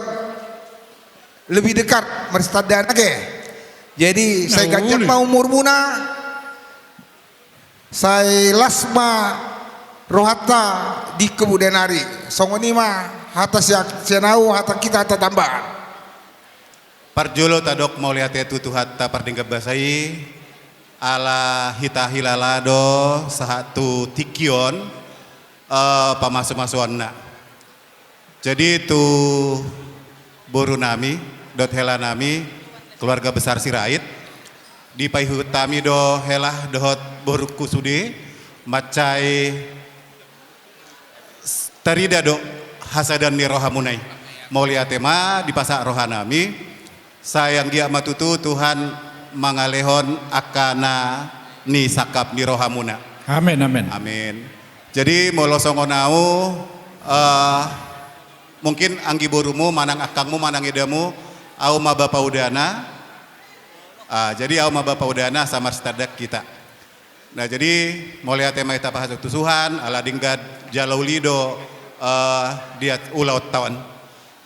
lebih dekat, marsitandahan age. Jadi, sai ganjang ma umurmuna, sai las ma rohanta di kemudian hari. Songon i ma hata sian, sian ahu, hata kita, hata tambahan. Parjolo tadok mauliate tu Tuhanta pardenggan basa i, ala hita hilala do sahat tu tingki on, eh, pamasumasuonna. Jadi tu boru nami, dohot hela nami, keluarga besar Sirait, dipaihut hami do hela dohot borungku sude, mansai tarida do hasadaon ni rohamuna i. Mauliate ma dipasahat roha nami, sai anggiat ma tutu Tuhan mangalehon angka na nisangkap ni rohamuna. Amin, amin. Amin. Jadi, molo songon ahu, eh, mungkin anggi borumu, manang angkangmu, manang edamu, ahu ma bapa udana. Ah, jadi ahu ma bapa udana, asa marsitanda hita. Nah, jadi, mauliate ma hita pasahat tu Tuhan, ala denggan jala uli do, eh, di ulaonta on.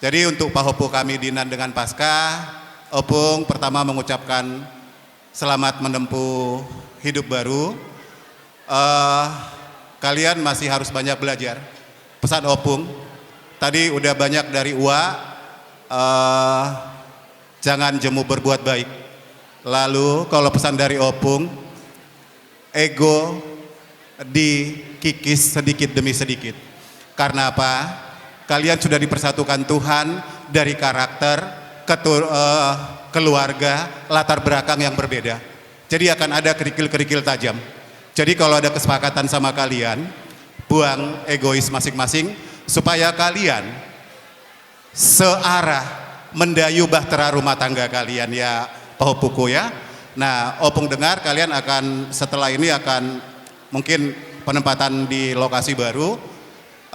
Jadi, untuk pahompu kami Dinan dengan Paskah, Opung pertama mengucapkan selamat menempuh hidup baru. Eh, kalian masih harus banyak belajar. Pesan Opung, tadi udah banyak dari uak, eh, jangan jemu berbuat baik. Lalu, kalau pesan dari Opung, ego dikikis sedikit demi sedikit. Karena apa? Kalian sudah dipersatukan Tuhan dari karakter, ketu-, eh, keluarga, latar belakang yang berbeda. Jadi akan ada kerikil-kerikil tajam. Jadi kalau ada kesepakatan sama kalian, buang egois masing-masing, supaya kalian searah, mendayu bahtera rumah tangga kalian, ya, pahompuku, ya. Nah, Opung dengar kalian akan, setelah ini akan mungkin penempatan di lokasi baru.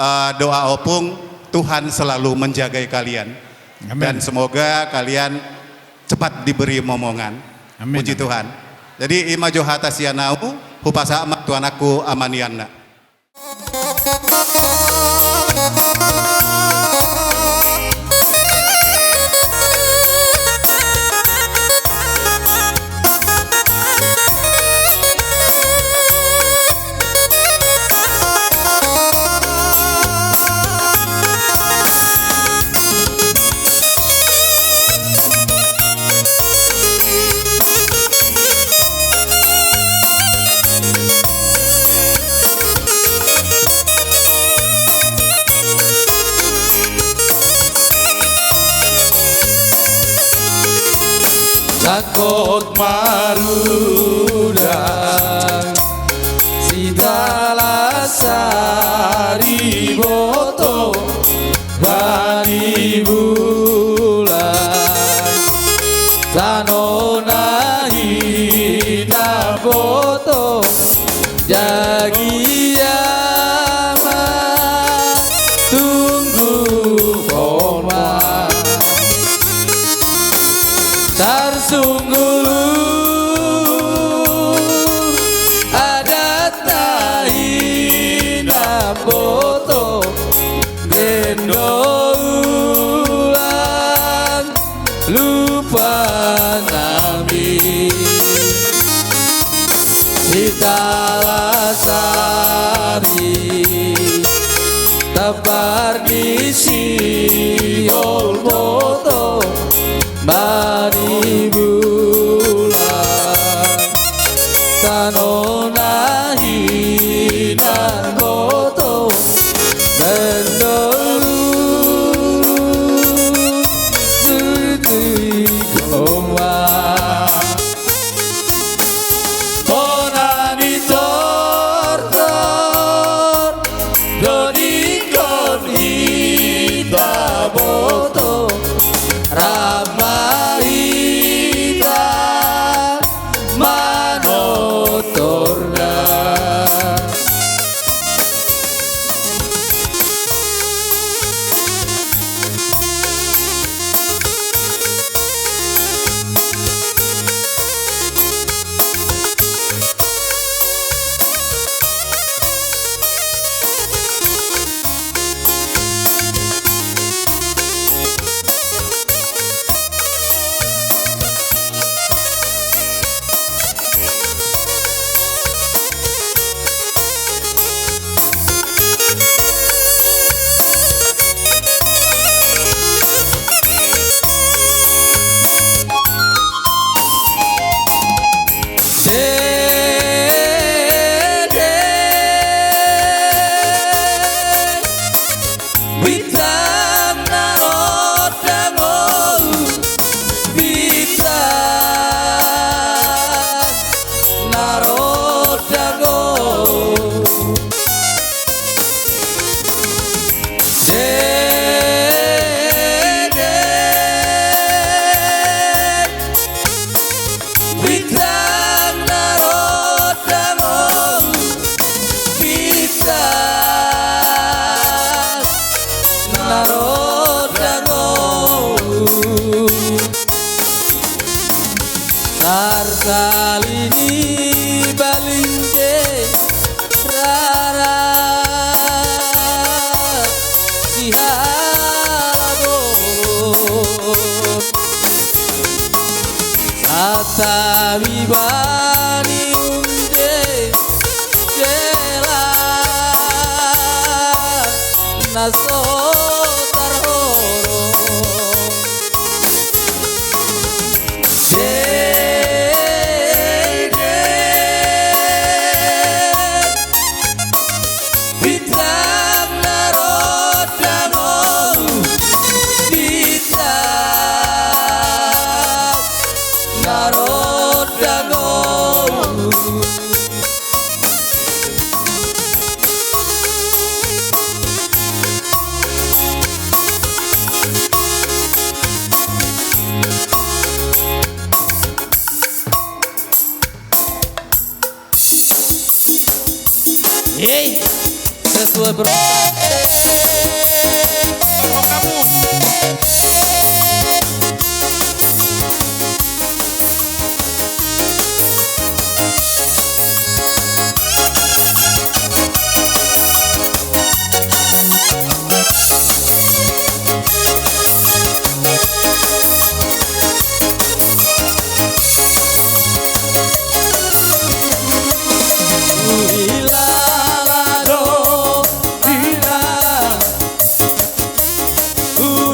Eh, doa Opung, Tuhan selalu menjagai kalian. Amin. Dan semoga kalian cepat diberi momongan. Amin, amin. Puji Tuhan. Jadi, i ma jo hata sian ahu, hupasahat ma tu anakku amanianna. Sangkot marudang, sitalas sariboto, bani bulan, tano na hinamboto, jagia ma tunggu homa. Tarsunggul Ala sari tampar ni sihol boto Manibula, tano na hinan boto Bendolu, Tutu Goma. Bona ni tortor, do dingkon hita boto, rap ma hita manortor na. Dede, bintang na ro dangou, bintang na ro dangou. Dede, bintang na ro dangou, bintang na ro dangou. Tarsali ni balinde rara sihala bolon. Santabi bani unde jela na so tarhorong. Dede, bintang na ro dangou, bintang na ro dangou. Hei, sesuai ber-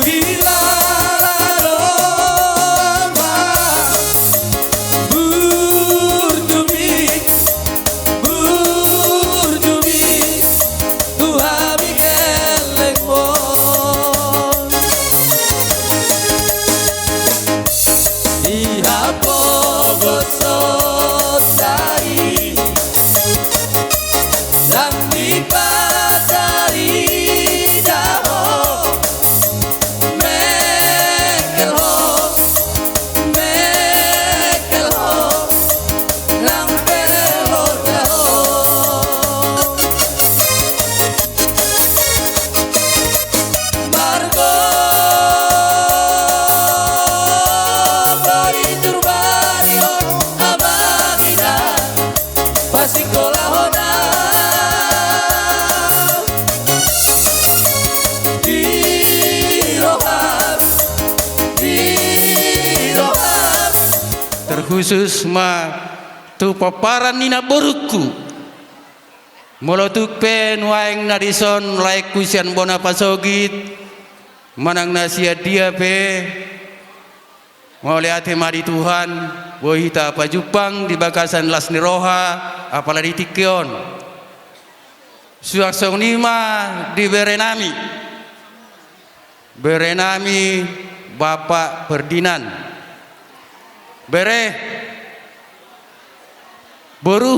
Huhilala do ma burju mi, burju mi tu hami gellengmon. Di hapogotonta i ndang dipatarida ho, mengkel ho, mengkel ho, nang pe ho da ho. Margo boi turbario amang ina pasingkolahon au di roham, di roham. Terkhusus ma tu pomparan ni namborungku. Molo tung pe nuaeng na dison laengku sian bona pasogit, manang na sian dia pe, mauliate ma di Tuhan, boi hita pajumpang di bagasan las ni roha, apala di tingki on. Suang songon i ma di berenami. Berenami Bapak Ferdinand. Bere, boru,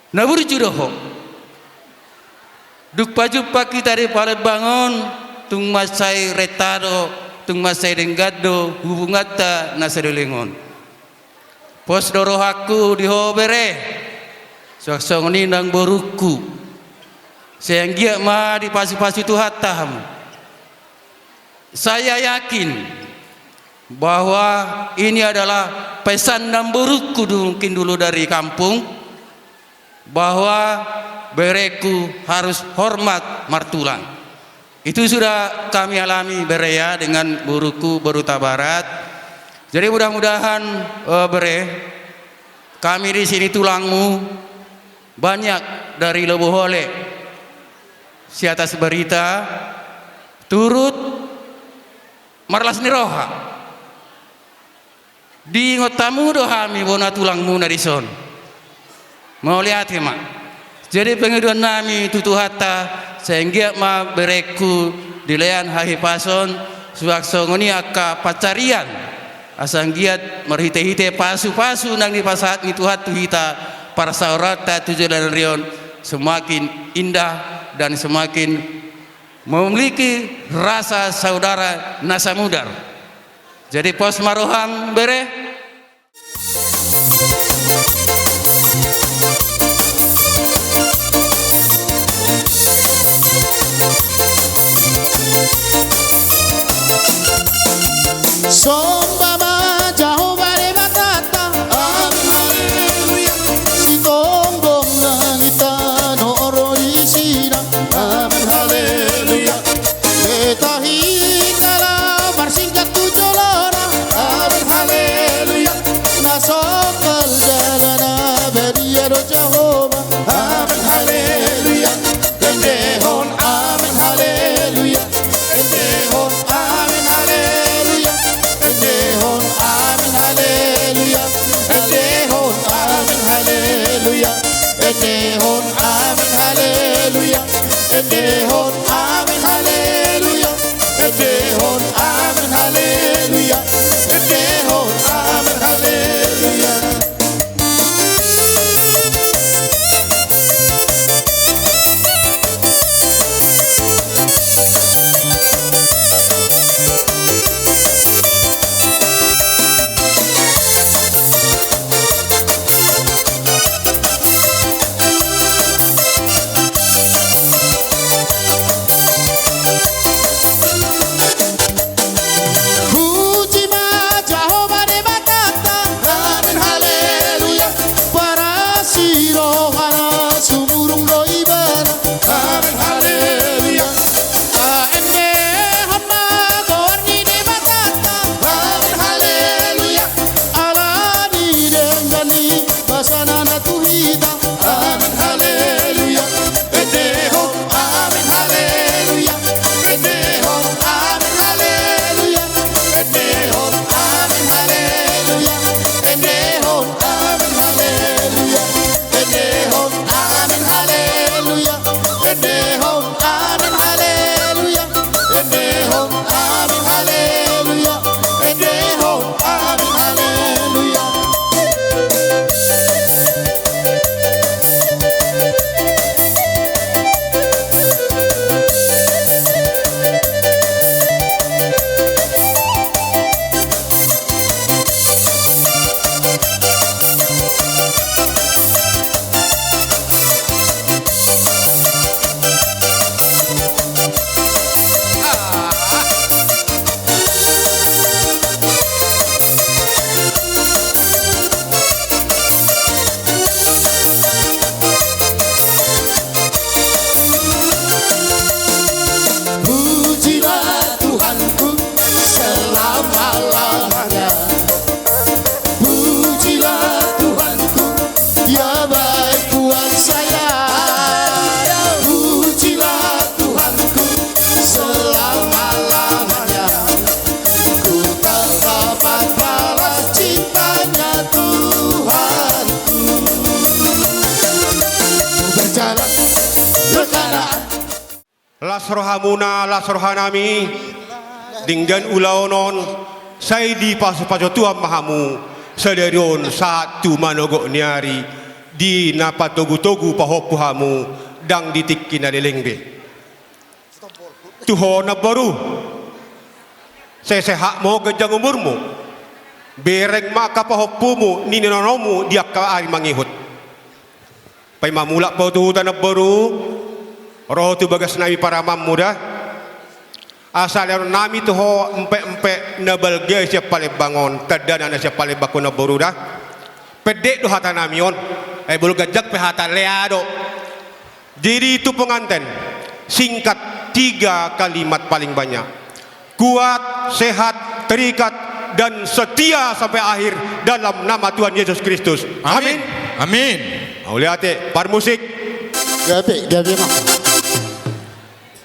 na burju do ho. Dung pajumpang hita di Palembang on, tung mansai renta do, tung mansai denggan do hubunganta na saleleng on. Pos do rohangku di ho bere, suang songon i nang borungku. Sai anggiat ma dipasupasu Tuhanta hamu. Saya yakin bahwa ini adalah pesan namborungku du-, mungkin dulu dari kampung, bahwa berengku harus hormat martulang. Itu sudah kami alami, bere, ya, dengan borungku, boru Hutabarat. Jadi mudah-mudahan, eh, bere, kami di sini tulangmu, banyak dari Lobo Hole, si atas barita, turut marlas ni roha. Diingot hamu do hami bona tulangmuna dison. Mauliate ma. Jadi pangidoannami tu Tuhanta, sai anggiat ma berengku dilean hahipason, suang songon i angka pansarian. Asa anggiat marhite-hite pasupasu nang dipasahat ni Tuhan tu hita, parsaoranta tu joloan ni ari on semakin indah dan semakin memiliki rasa saudara na samudar. Jadi pos ma roham, bere. Somba ma Jahowa Debatanta. Amen, haleluya. Sitonggo langit tano ro di sina. Amen, haleluya. Beta hita laho marsingkat tu jolona. Amen, haleluya. Na songkal dalana badia do Jahowa. Amen, haleluya. Endehon amen, haleluya. Endehon amen, haleluya. Endehon amen, haleluya. Endehon amen, haleluya. Endehon amen, haleluya. Endehon amen, haleluya. Endehon amen, haleluya. Endehon amen, haleluya. Las rohamuna, las rohanami, denggan ulaon on, sai dipasupasu Tuhan ma hamu, sadari on sahat tu manogok ni ari, di na patogutogu pahompu hamu, ndang di tingki na leleng be. Tu ho namboru, sai sehat ma ho ganjang umurmu, bereng ma angka pahompumu, nininonomu di angka ari mangihut. Paima mulak ho tu huta namboru, ro ho tu bagas nami paramanmu da. Asa lehonon nami tu ho empek-empek na balga sian Palembang on, tandana na sian Palembang ho namboru da. Pendek do hata nami on, ai molo ganjang pe hata lea do. Jadi tu penganten, singkat, tiga kalimat paling banyak. Kuat, sehat, terikat, dan setia sampai akhir dalam nama Tuhan Yesus Kristus. Amin. Amin. Amin. Mauliate, parmusik. Gabe, gabe ma.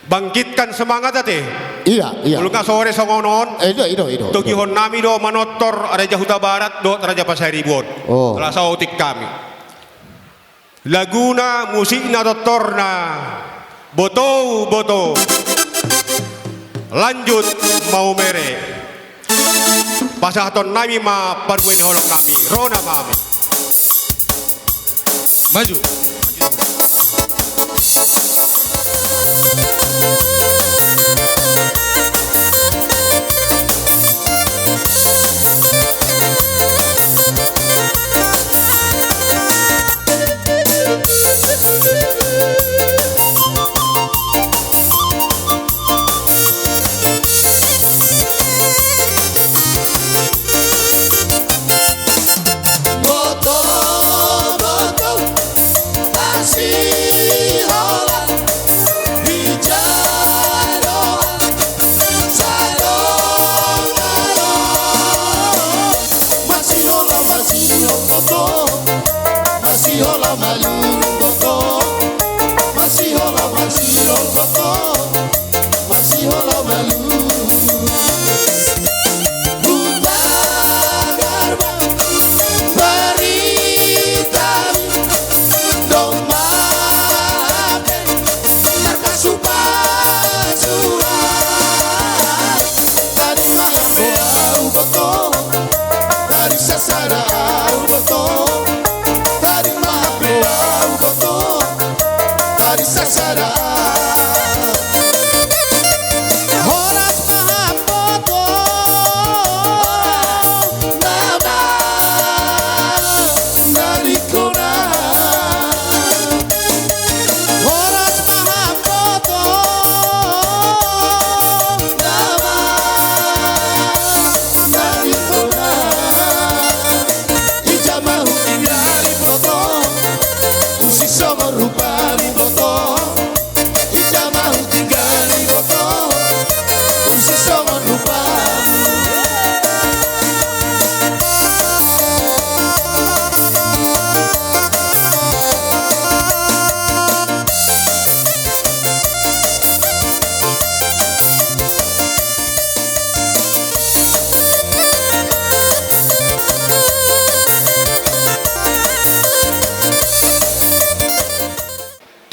Bangkitkan semangat ate. Iya, iya. Molo nga sore songon on. Eh, ido, ido, ido. Togihon nami do manortor Raja Hutabarat dohot Raja Pasaribu on. Oh. Ala saotik hami. Laguna, musikna, tortorna, botou, botou. Lanjut maumere. Pasahaton nami ma parumaen ni holong nami. Ro nama hami. Maju.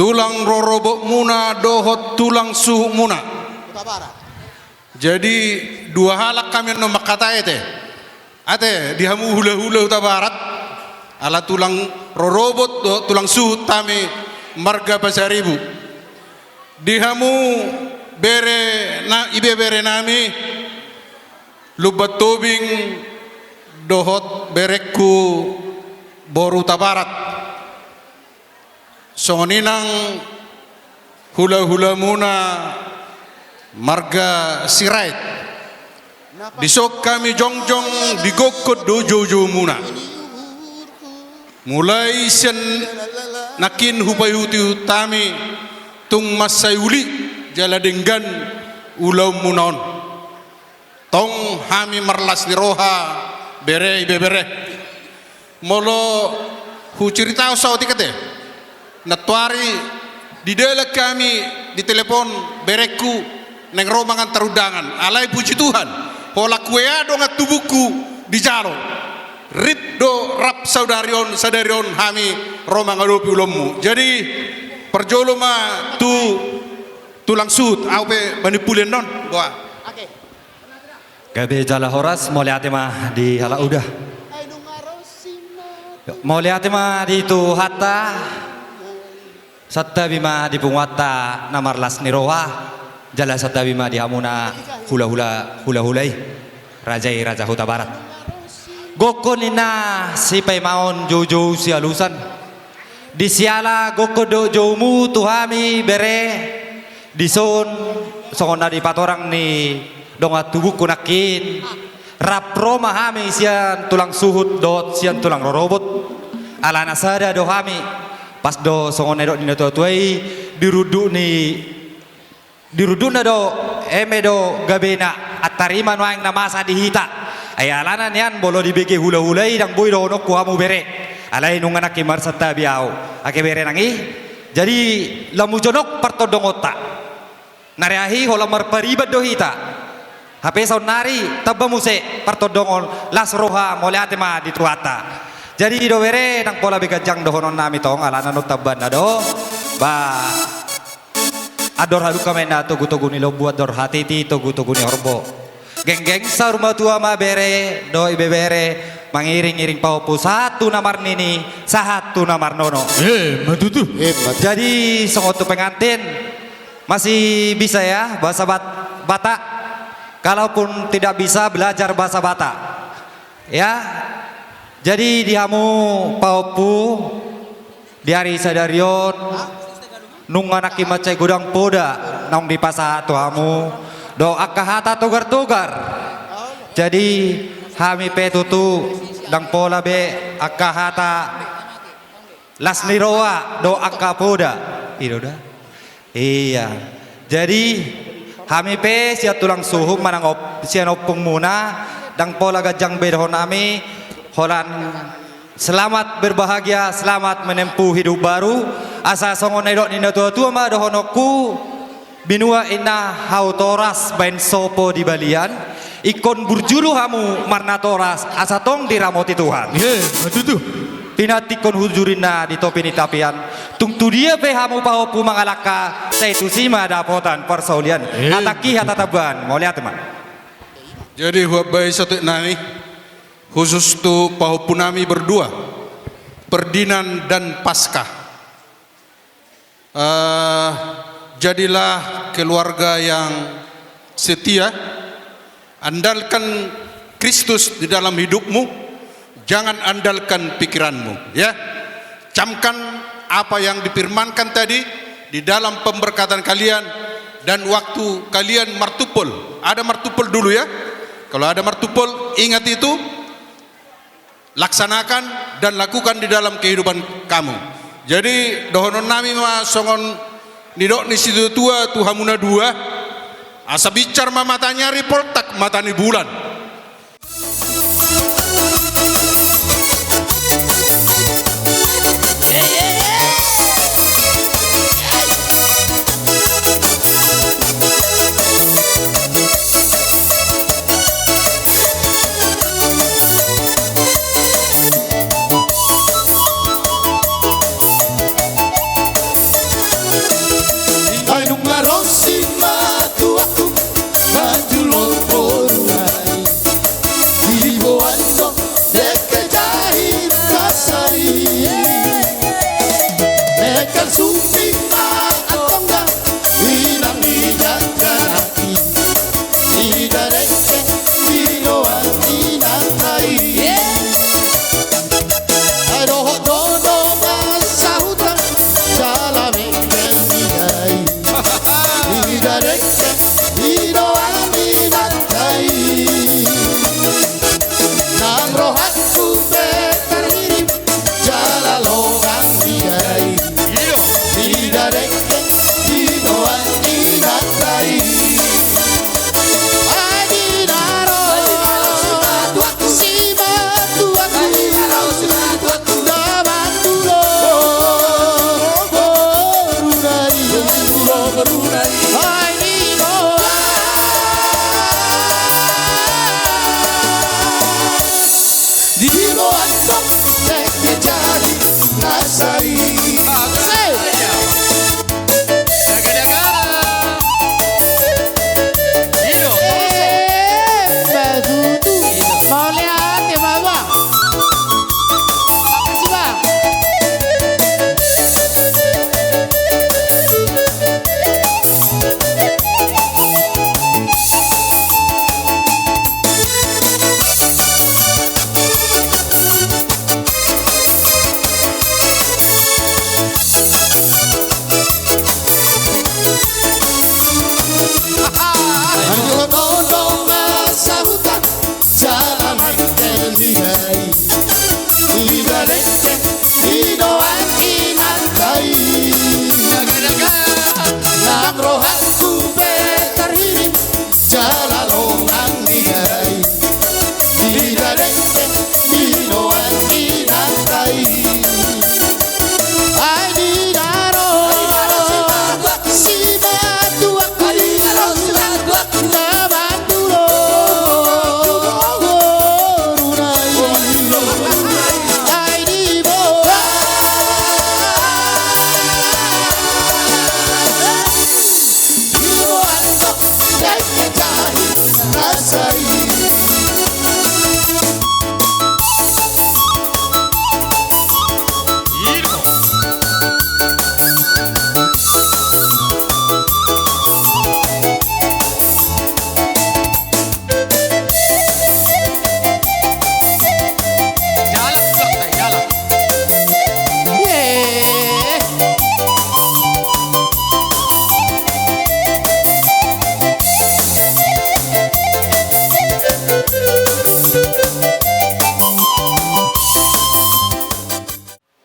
Tulang rorobotmuna dohot tulang suhutmuna. Jadi dua halak hami annon mangkatai ate. Ate, di hamu hulahula Hutabarat, ala tulang rorobot dohot tulang suhut hami marga Pasaribu. Di hamu bere na, ibebere nami, Lumban Tobing dohot berengku boru Hutabarat. Songon i nang hulahulamuna marga Sirait. Dison hami jongjong, di gokhon do joujoumuna. Mulai sian nangkin hupaihutihut hami, tung mansai uli jala denggan ulaonmuna on. Tong hami marlas ni roha, bere ibebere. Molo huceritahon saotik ate, nantoari di dalan hami ditelepon berengku, naeng ro mangantar undangan. Alai puji Tuhan, holan huea dongan tubungku dijalo. Rip do rap sadari on, sadari on hami ro mangadopi ulaonmu. Jadi parjolo ma tu Tulang suhut, au pe bani pulen non, boa. Gabe jala horas, mauliate ma di halak uda. Mauliate ma di Tuhanta. Santabi ma di punguanta na marlas ni roha, jala santabi ma di hamuna hulahula, hulahula i, raja i, raja Hutabarat. Gokhon ninna sipaimaon, joujou sialusan. Di siala gokhon dohot joumu tu hami bere, dison songon na dipatorang ni dongan tubungku nangkin, rap ro ma hami sian tulang suhut dohot sian tulang rorobot. Alana sada do hami. Pas do songon na nidok ni natuatua i, di runduk ni, di rundukna do, eme do gabena, antar i ma nuaeng na masa di hita. Ai alana nian molo dibege hulahula i ndang boi dohononku hamu bere. Alai nunga nangkin marsantabi au. Angke bere nang i. Jadi lamu jonok partondongonta. Na reahi holan marpariban do hita. Hape saonnari tamba muse partondongon las roha, mauliate ma di Tuhanta. Jadi do bere, ndang pola be ganjang dohononnami tong, alana non tambanna do. Ba, andor hadungka ma ninna togutogu ni lombu, andor hatiti togutogu ni horbo. Genggeng saur matua ma bere dohot ibebere, mangiringiring pahompu sahat tu na marnini, sahat tu na marnono. Eh, ma tutu. Eh, ma tutu. Jadi songon tu pengantin, masih bisa ya bahasa Bat-, Batak? Kalaupun tidak bisa, belajar bahasa Batak. Ya. Jadi di hamu pahompu, di ari sadari on, nunga nangkin mansai godang poda naung dipasahat tu hamu dohot angka hata togartogar. Jadi hami pe tutu ndang pola be angka hata las ni roha dohot angka poda. I do da. Ia. Jadi hami pe sian tulang suhut manang op-, sian ompungmuna, ndang pola ganjang be dohononnami, holan selamat berbahagia, selamat menempuh hidup baru. Asa songon na nidok ni natuatua ma dohononku, binua inna hau toras baen sopo di balian, ingkon burju do hamu marnatoras asa tong diramoti Tuhan. Iya, ma tutu. Pinantikhon hujur inna di topi ni tapian, tung tu dia pe hamu pahompu mangalangka, sai tusi ma dapotan parsaulian. Iya. Hatangki hata tambahan, mauliate ma. Jadi huambai saotik nami, khusus tu pahompunami berdua, Ferdinand dan Paskah. Eh, jadilah keluarga yang setia, andalkan Kristus di dalam hidupmu, jangan andalkan pikiranmu, ya. Camkan apa yang difirmankan tadi di dalam pemberkatan kalian dan waktu kalian martumpol. Ada martumpol dulu, ya. Kalau ada martumpol, ingat itu, laksanakan dan lakukan di dalam kehidupan kamu. Jadi, dohononnami ma songon nidok ni situatua tu hamu na dua, asa binsar ma mata ni ari, poltak mata ni bulan. Ai nunga ro simatuaku manjulok boru nai, diboan do dengke jahi na sari. Mekal sumping ma antongna, inang ni jangka nangkin, nida dengke diboan inanta i. Ai dohot do dongan sahuta jala mengkel nida i, nida dengke diboan inanta i. Nang rohangku pe tarhirim jala longang nida i, nida dengke diboan inanta i. Ai di na ro simatuaku, na manjulok boru nai, ai di na ro diboan do dengke jahi na sari. Asik. Jaga-jaga. Di balekte, di doan inanta i. Nang rohangku pe tarhirim jala longang ni dai. Di balekte, di doan inanta i. Ai di na ro, ai di na ro si Batuak, si Batuak, ai di na ro si Batuak. Na mandungkon boruna i. Ai di boha. Di boha antong dengke jahi rasa i.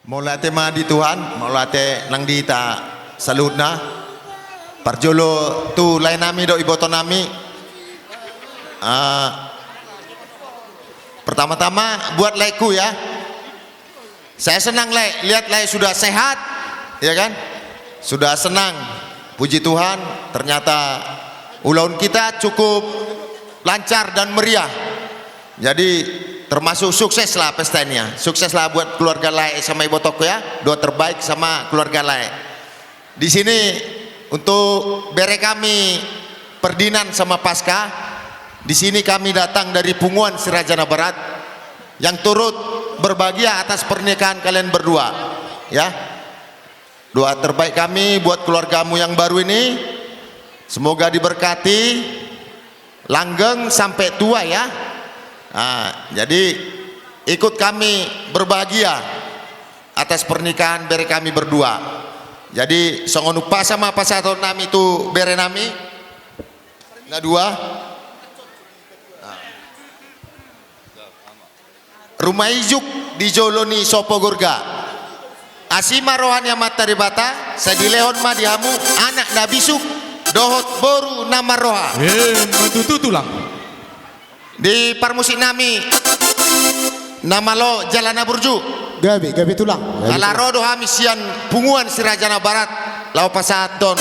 Mauliate ma di Tuhan, mauliate nang di hita saluhutna. Parjolo tu lae nami dohot iboto nami. Ah, pertama-tama buat laeku ya. Saya senang, Lae, lihat Lae sudah sehat, ya kan? Sudah senang. Puji Tuhan, ternyata ulaon kita cukup lancar dan meriah. Jadi termasuk sukses lah pesta ini ya. Sukses lah buat keluarga Lae sama ibotongku ya. Doa terbaik sama keluarga Lae. Di sini untuk bere kami Ferdinand sama Pasca. Di sini kami datang dari Punguan Siraja Nabarat yang turut berbahagia atas pernikahan kalian berdua. Ya. Doa terbaik kami buat keluargamu yang baru ini. Semoga diberkati, langgeng sampai tua ya. Nah, jadi ikut kami berbahagia atas pernikahan bere kami berdua. Jadi songon umpasa ma pasahaton nami tu bere nami na dua. Nah. Ruma ijuk di jolo ni sopo gorga. Asi ma roha ni Amanta Debata, sai dilehon ma di hamu anak na bisuk dohot boru na marroha. Eh, ma tutu, Tulang. Di parmusik nami na malo jala na burju. Gabe, gabe, Tulang. Gabe, Tulang. Ala ro do hami sian Punguan Siraja Nabarat laho pasahathon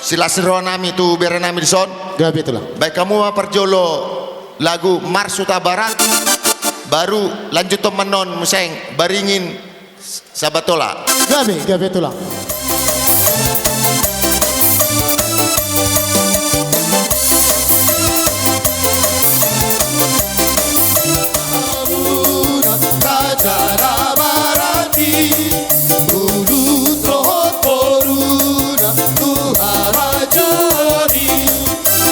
silas ni roha nami tu bere nami dison. Gabe, Tulang. Baen hamu ma parjolo lagu Mars Huta Barat, baru lanjuthon ma annon muse Baringin Sabatola. Gabe, gabe, Tulang.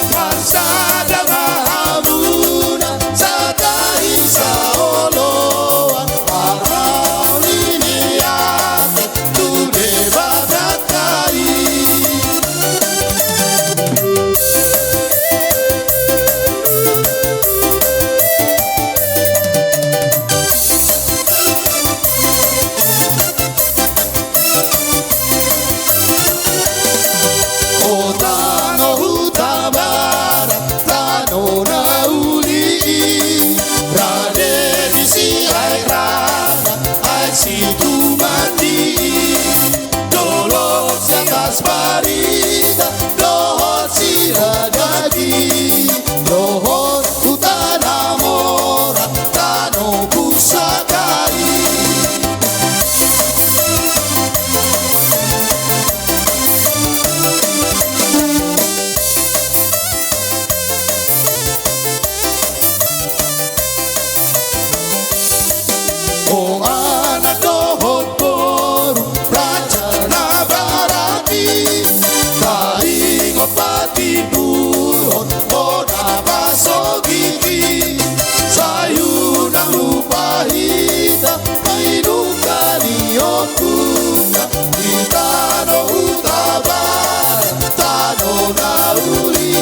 Marsada ma hamuna sadari saoloan, parmauli ni api tu Debata i. O tano Huta Barat, tano na uli i, rade disi aek rara, aek situmandi i, dolok siatas barita dohot siradaging, dohot huta na mora, tano pusaka i. O anak dohot boru Raja Nabarat i, taringot patimbulhon bona pasogit i, sai unang lupa hita paidungka ni ompunta di tano Huta Barat, tano na uli.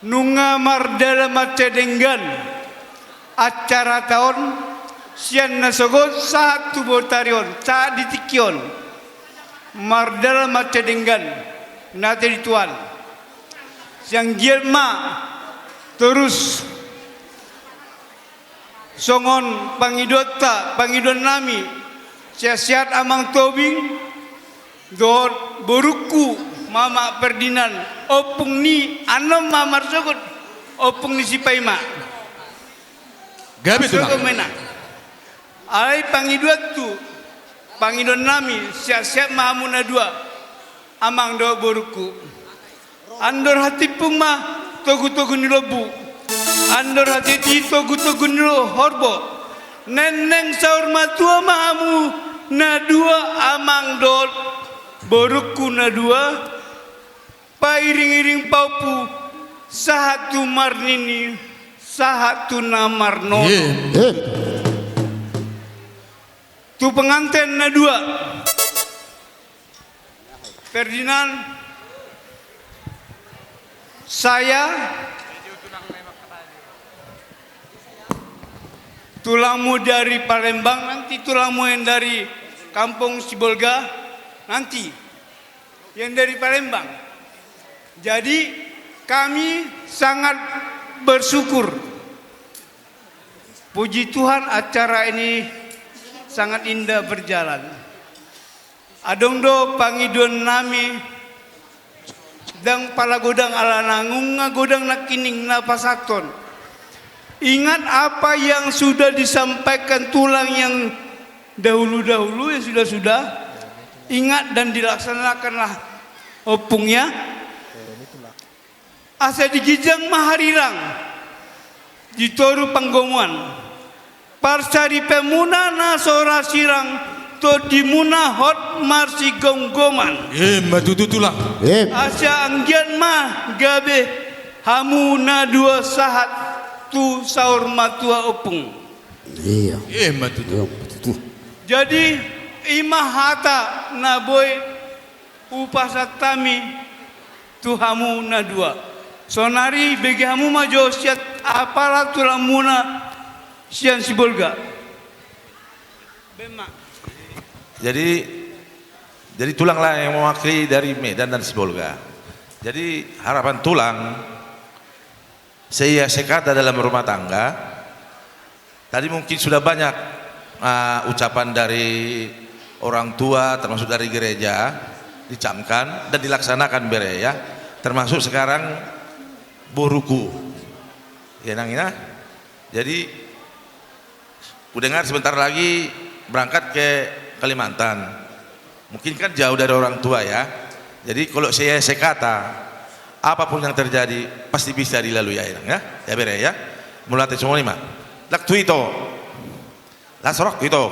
Nunga mardalan mansai denggan acarata on, sian na sogot sahat tu botari on, sahat di tingki on. Mardalan mansai denggan, na ate di Tuhan. Sai anggiat ma torus songon pangidoanta, pangidoannami, sehat-sehat Amang Tobing, dohot borungku Mamak Ferdinand, ompung ni, annon ma marsogot, ompung ni si Paima. Gabe, Tulang. Marsogot ma inna. Alai pangidoan tu, pangidoannami, sehat-sehat ma hamu na dua, Amang dohot borungku. Andor hatimpung ma togu-togu ni lombu. Andor hatiti togu-togu ni lo-, horbo. Nengneng saur matua ma hamu na dua, Amang dohot borungku na dua. Pairing-iring pahompu sahat tu marnini, sahat tu na marnono. Iya. Eh. Tu penganten na dua. Ferdinand, saya, tulangmu dari Palembang, nanti tulangmu yang dari Kampung Sibolga, nanti yang dari Palembang. Jadi, kami sangat bersyukur. Puji Tuhan, acara ini sangat indah berjalan. Adong do pangidoannami, ndang pala godang, ala nunga godang nangkining na pasahathon. Ingat apa yang sudah disampaikan tulang yang dahulu-dahulu, yang sudah-sudah. Ingat dan dilaksanakanlah, ompung, ya. Asa diginjang ma harirang di toru panggomoan. Parsaripeonmuna na so ra sirang, tondimuna hot marsigomgoman. Ima tutu, Tulang. Asa anggiat ma gabe hamu na dua sahat tu saur matua, ompung. Iya. Ima tutu. Iya, ima tutu. Jadi, ima hata na boi hupasahat hami tu hamu na dua. Saonari bege hamu ma jo sian apala tulangmuna sian Sibolga. Baen ma. Jadi, jadi tulanglah yang mewakili dari Medan dan Sibolga. Jadi, harapan tulang, seia sekata dalam rumah tangga. Tadi mungkin sudah banyak, ah, ucapan dari orang tua, termasuk dari gereja, dicamkan dan dilaksanakan bere, ya. Termasuk sekarang boruku. Ya, Nang, ya. Jadi, kudengar sebentar lagi berangkat ke Kalimantan. Mungkin kan jauh dari orang tua, ya. Jadi, kalau seia sekata, apapun yang terjadi, pasti bisa dilalui, ya, Inang, ya. Ya, bere, ya. Mauliate, songon i ma. Laos tu ito. Laos ro tu ito.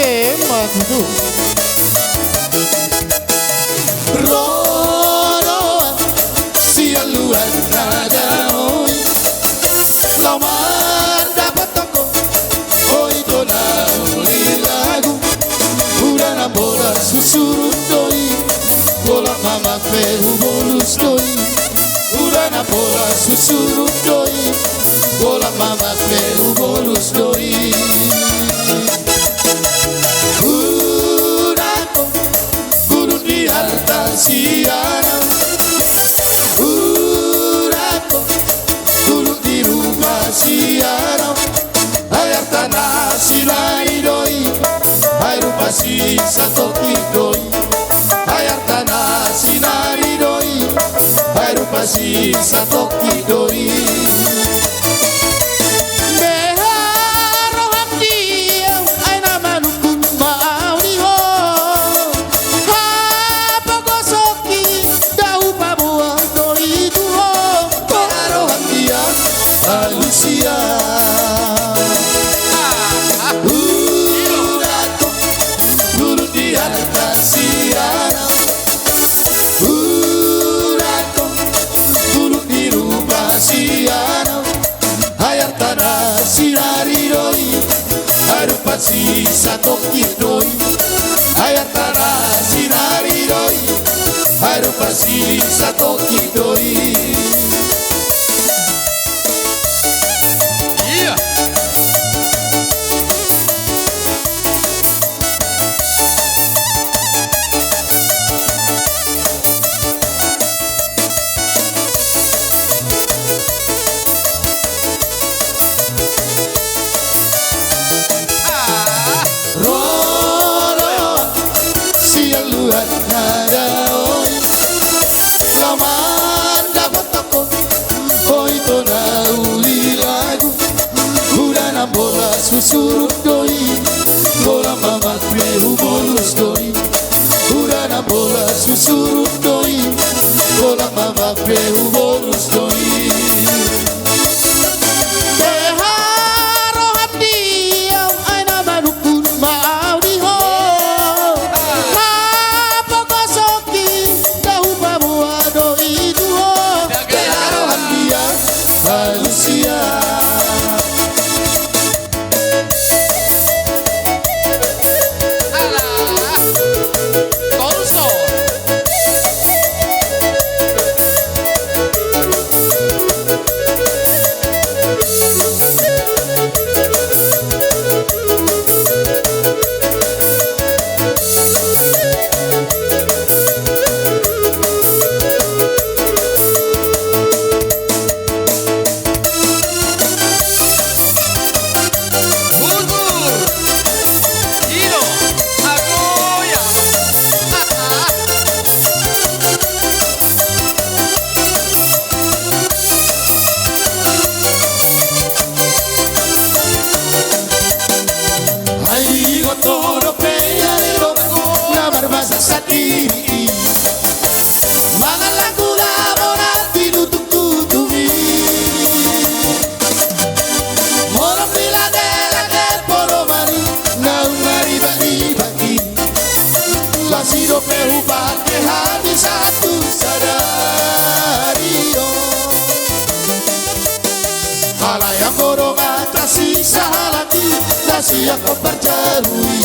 Ima tutu. Ro do au sian luat raja on, laho mandapothon ho, o ito na huli lagu. Ula na bolas husurut do i, bolas mamak pe hubolus do i. Ula na bolas husurut do i, bolas mamak pe hubolus do i. Ula tu, guru di arta sian au. Ula tu, guru di rupa sian au. Ai arta na sinari do i, ai rupa sisatongkin do i. Ai arta na sinari do i, ai rupa sisatongkin do i. Beha roham di au, ai na manungkun ma au di ho. Hapogoson i, ndang hupaboa do i tu ho. Beha roham di au, alusia. Ula tu, guru di arta sian au. Ula tu, guru di rupa sian au. Ai arta Sinari do i, hadumpang si satongkin do i. Ayat tanah sinari do i, hadumpang si satongkin do i. Iya. Ro, ro, sian luat na dao i, laho mandapothon ho, ho ito na uli lagu. Udan na bolas husurut do i, holan mamang pe hubolus do i. Udan na bolas husurut do i, holan mamang pe hubolus do i. Pe harohan di ahu, ai na manungkun ma ahu di ho. Hapogoson na hupaboa do i tu ho. Pe harohan di ahu, alusia. Alah, tolso. Ai diingot ho dope ale dongan na marmasak sandiri i, mangallang gula monat di tutung-tutung i. Molo pe lage-lage podoman i naung maribak-ribak i, las i dope hupangke hami sahat tu sadari on. Alai anggo dongan na sisa halak i, na sian ho parjabu i,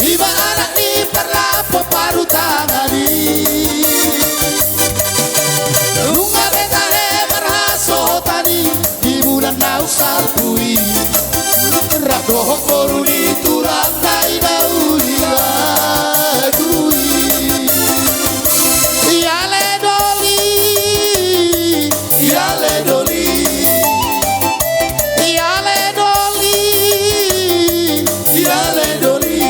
i ma anak ni parlapo parutangan i. Nunga be tahe marhasohotan i di bulan na umsalpu i, rap dohot boru ni tulang nai na uli lagu i. Iale doli, iale doli, iale doli, iale doli.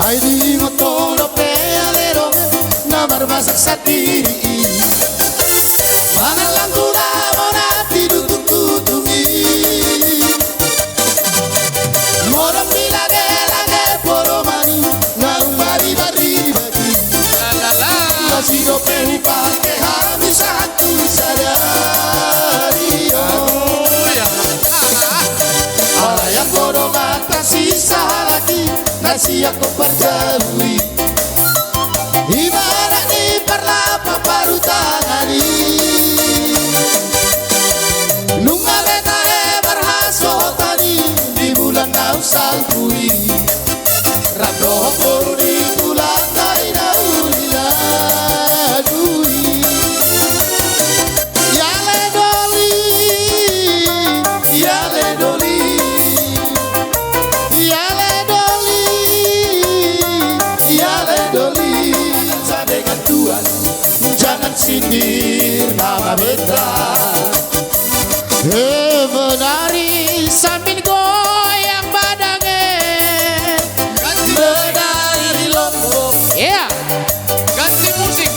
Ai diingot ho dope ale dongan na marmasak sandiri i, mangallang gula monat di tutung-tutung i. Molo pe lage-lage podoman i naung maribak-ribak i, las i dope hupangke hami sahat tu sadari on. Alai anggo dongan na sisa halak i, na sian ho parjabu i, i ma anak ni parlapo parutangan i. Nunga be tahe marhasohotan i di bulan na umsalpu i, rap dohot boru ni tulang nai na uli lagu i. Iale doli, iale doli, iale doli, iale doli. Sa dengan tuan, jangan sindir nama beta. Eh, menari sambil goyang badannya. Ganti menari lombok. Iya. Ganti musik.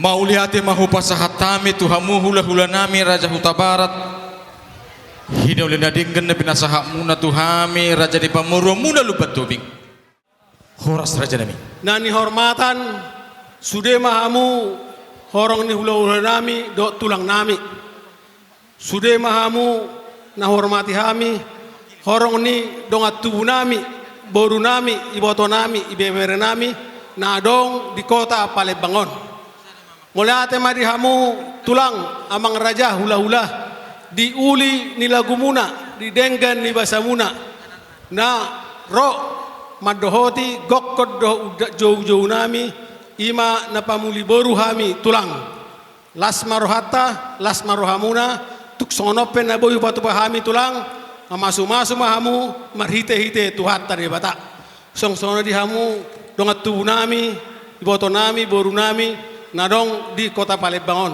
Mauliate ma hupasahat hami tu hamu hulahulanami Raja Hutabarat. Hinauli na denggan na pinasahatmuna tu hami Raja ni pamoruonmuna Lumban Tobing. Horas rajanami. Na nihormatan, sude ma hamu horong ni hulahulanami dohot tulangnami. Sude ma hamu na huhormati hami, horong ni dongan tubunami, borunami, ibotonami, ibeberenami, na adong di kota Palembang on. Mauliate ma di hamu tulang, amang raja, hulahula, di uli ni lagumuna, di denggan ni basamuna, na ro mandohoti gokkon dohot uda-, joujounami, i ma na pamuli boru hami tulang. Las ma rohanta, las ma rohamuna, tung songon on pe na boi hupatupa hami tulang, mamasumasu ma hamu marhitehite Tuhanta Debata. Songon songon i di hamu dongan tubunami, ibotonami, borunami, na adong di kota Palembang on.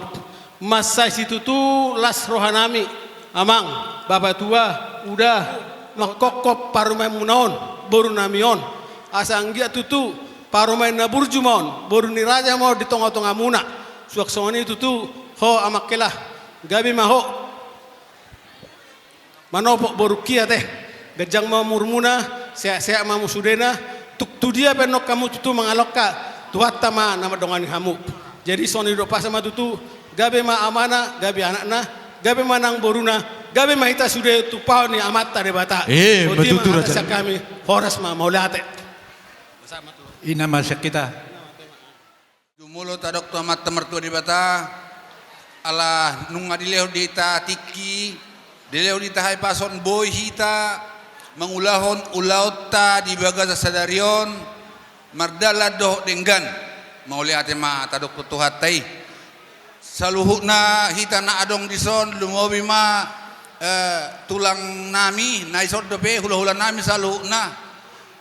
Mansai situtu las rohanami, amang, bapatua, uda, mangkophop parumaenmuna on, borunami on. Asa anggiat tutu parumaen na burju ma on, boru ni raja ma on di tongatongamuna. Suang songon i tutu, ho amang hela, gabe ma ho manopot borungki ate. Ganjang ma umurmuna, sehat-sehat ma hamu sudena. Tung tu dia pe annon hamu tutu mangalangka, Tuhanta ma na mandongani hamu. Jadi songon i didok pasa ma tutu, gabe ma amana, gabe anakna, gabe ma nang boruna, gabe ma hita sude tumpahon ni Amanta Debata. Eh, boti ma tutu, hata raja. Sian hami, horas ma, mauliate. Ina ma sian hita. Jumolo tadok tu Amanta Martua Debata, ala nunga dilehon di hita tingki, dilehon di hita hahipason, boi hita mangulahon ulaonta di bagasan sadari on, mardalan dohot denggan. Mauliate ma tadok tu Tuhanta i. Saluhutna hita na adong dison, lumobi ma, eh, tulangnami, na dison dope, hulahulanami saluhutna.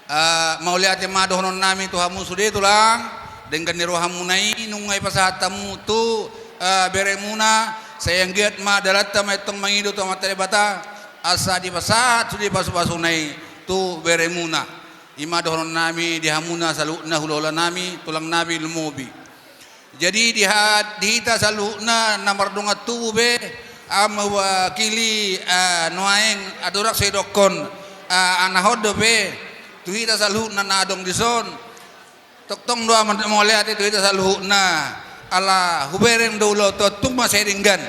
Eh, mauliate ma dohononnami tu hamu sude tulang, denggan ni rohamuna i, nunga dipasahat hamu tu, eh, beremuna, sai anggiat ma dalanta ma i tong mangido tu Amanta Debata, asa dipasahat sude pasupasuna i tu beremuna. I ma dohononnami di hamuna saluhutna hulahulanami, tulangnami lumobi. Jadi di ha-, di hita saluhutna na mardongan tubu be, au mewakili, eh, nuaeng adorak sai dokkon, eh, anahon dope, tu hita saluhutna na adong dison. Tongtong do au mauliate tu hita saluhutna, ala hubereng do ulaonta on tung mansai denggan.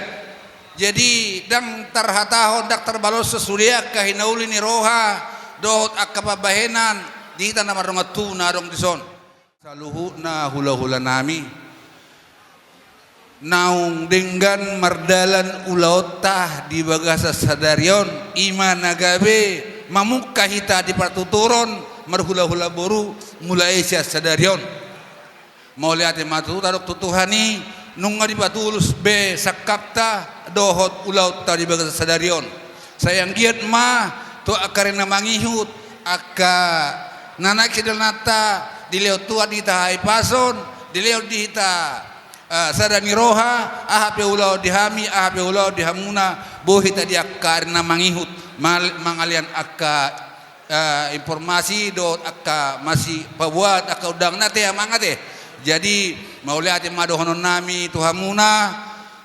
Jadi ndang tarhatahon, ndang tarbaloshon sude angka hinauli ni roha dohot angka pambahenan di hita na mardongan tubu na adong dison. Saluhutna hulahulanami, naung denggan mardalan ulaonta di bagasan sadari on, i ma na gabe mamungka hita di partuturon marhulahula boru mulai sian sadari on. Mauliate ma tutu tadok tu Tuhan i, nunga dipatulus be sangkapta dohot ulaonta di bagasan sadari on. Sai anggiat ma tu angka ari na mangihut, angka na naeng sidalananta, dilehon Tuhan di hita hahipason, dilehon di hita, eh, sada ni roha, aha pe ulaon di hami, aha pe ulaon di hamuna, boi hita di angka ari na mangihut, mal-, mangalean angka eh, informasi dohot angka masipaboa angka undangan ate, amang ate. Jadi mauliate ma dohononnami tu hamuna,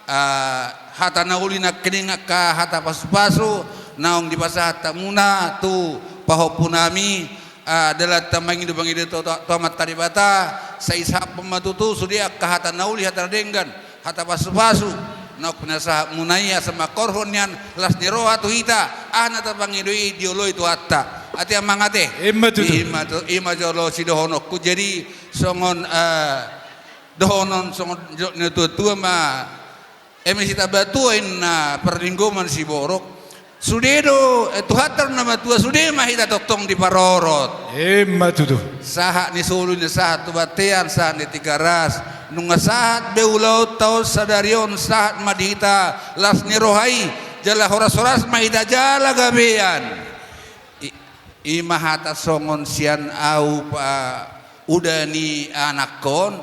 eh, hata na uli nangkining angka hata pasupasu naung dipasahat hamuna tu pahompunami, eh, dalanta mangido, mangido tu, tu, tu Amanta Debata, sai sahaphon ma tutu sude angka hata na uli, hata na denggan, hata pasupasu naung pinasahatmuna i, asa mangkorhon nian las ni roha tu hita, aha na tapangido i dioloi Tuhanta. Ate, amang ate. Ima tutu. Ima tu, ima jolo sidohononku. Jadi songon, eh, dohonon songon didok ni natuatua ma, eme sitabatua inna parlinggoman siborok. Sude do, eh, Tuhanta do na matua, sude ma hita tongtong diparorot. Ima tutu. Sahat ni solu inna sahat tu bontean, sahat ni Tigaras. Nunga sahat be ulaonta on sadari on, sahat ma di hita las ni roha i, jala horas-horas ma hita jala gabean. I, i ma hata songon sian au pa uda ni anakkon,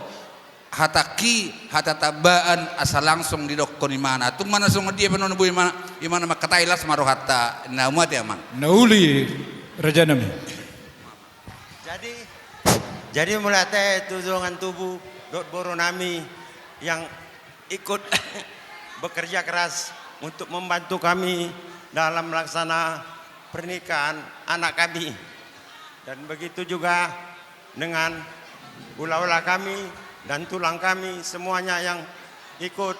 hatangki, hata tambaan, asa langsung didokkon imana. Tung ma na songon dia pe annon, boi imana, imana mangkatai, las ma rohanta, na umate, amang. Na uli, rajanami. Jadi, jadi mauliate tu dongan tubu dohot borunami, yang ikut bekerja keras untuk membantu kami dalam melaksana pernikahan anak kami. Dan begitu juga dengan hula-hula kami dan tulang kami semuanya yang ikut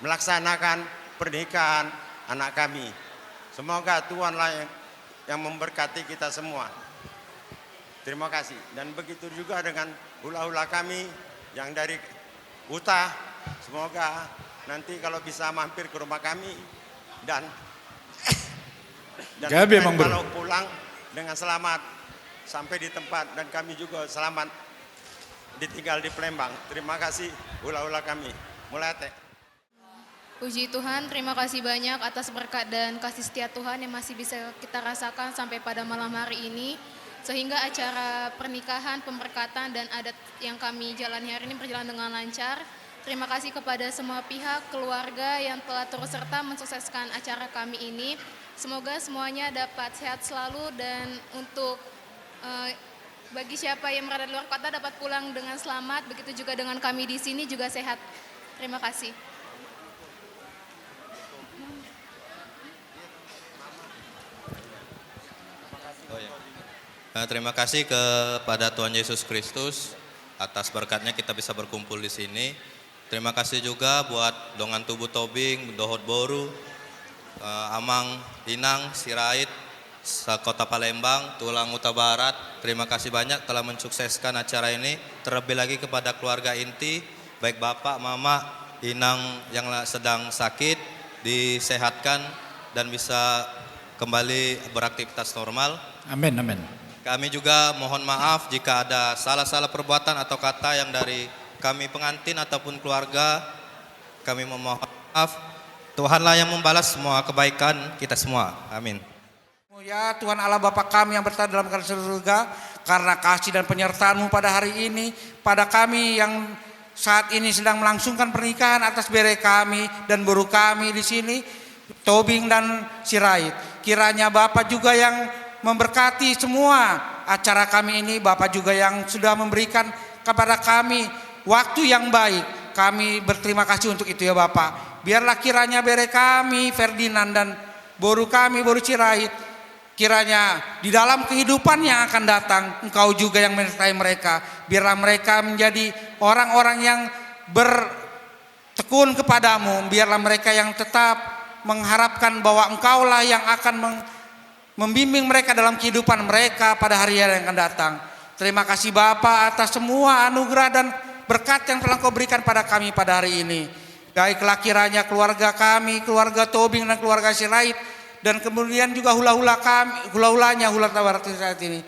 melaksanakan pernikahan anak kami. Semoga Tuhanlah yang, yang memberkati kita semua. Terima kasih. Dan begitu juga dengan hula-hula kami yang dari Kuta. Semoga nanti kalau bisa mampir ke rumah kami dan, dan Gabe, Mang Ber. Kalau pulang dengan selamat sampai di tempat dan kami juga selamat ditinggal di Palembang. Terima kasih, hula-hula kami. Mauliate. Puji Tuhan, terima kasih banyak atas berkat dan kasih setia Tuhan yang masih bisa kita rasakan sampai pada malam hari ini, sehingga acara pernikahan, pemberkatan, dan adat yang kami jalani hari ini berjalan dengan lancar. Terima kasih kepada semua pihak, keluarga yang telah turut serta mensukseskan acara kami ini. Semoga semuanya dapat sehat selalu dan untuk, eh, bagi siapa yang berada di luar kota dapat pulang dengan selamat, begitu juga dengan kami di sini juga sehat. Terima kasih. Oh, ya. Eh, terima kasih kepada Tuhan Yesus Kristus atas berkatnya kita bisa berkumpul di sini. Terima kasih juga buat dongan tubu Tobing, dohot boru, eh, amang, inang, Sirait, sekota Palembang, tulang Huta Barat. Terima kasih banyak telah mensukseskan acara ini. Terlebih lagi kepada keluarga inti, baik bapak, mama, inang yang la-, sedang sakit, disehatkan, dan bisa kembali beraktivitas normal. Amin, amin. Kami juga mohon maaf jika ada salah-salah perbuatan atau kata yang dari kami pengantin ataupun keluarga. Kami memohon maaf. Tuhanlah yang membalas semua kebaikan kita semua. Amin. Ya Tuhan Allah Bapa kami yang berada dalam kerajaan surga, karena kasih dan penyertaan-Mu pada hari ini, pada kami yang saat ini sedang melangsungkan pernikahan atas bere kami dan boru kami di sini, Tobing dan Sirait. Kiranya Bapa juga yang memberkati semua acara kami ini, Bapa juga yang sudah memberikan kepada kami waktu yang baik. Kami berterima kasih untuk itu ya Bapa. Biarlah kiranya bere kami, Ferdinand dan boru kami, boru Sirait, kiranya di dalam kehidupan yang akan datang, Engkau juga yang menyertai mereka. Biarlah mereka menjadi orang-orang yang bertekun kepada-Mu. Biarlah mereka yang tetap mengharapkan bahwa Engkaulah yang akan meng-, membimbing mereka dalam kehidupan mereka pada hari yang akan datang. Terima kasih Bapa atas semua anugerah dan berkat yang telah Engkau berikan pada kami pada hari ini. Baiklah kiranya keluarga kami, keluarga Tobing dan keluarga Sirait, dan kemudian juga hula-hula kami, hula-hulanya, hula Huta Barat Sirait ini,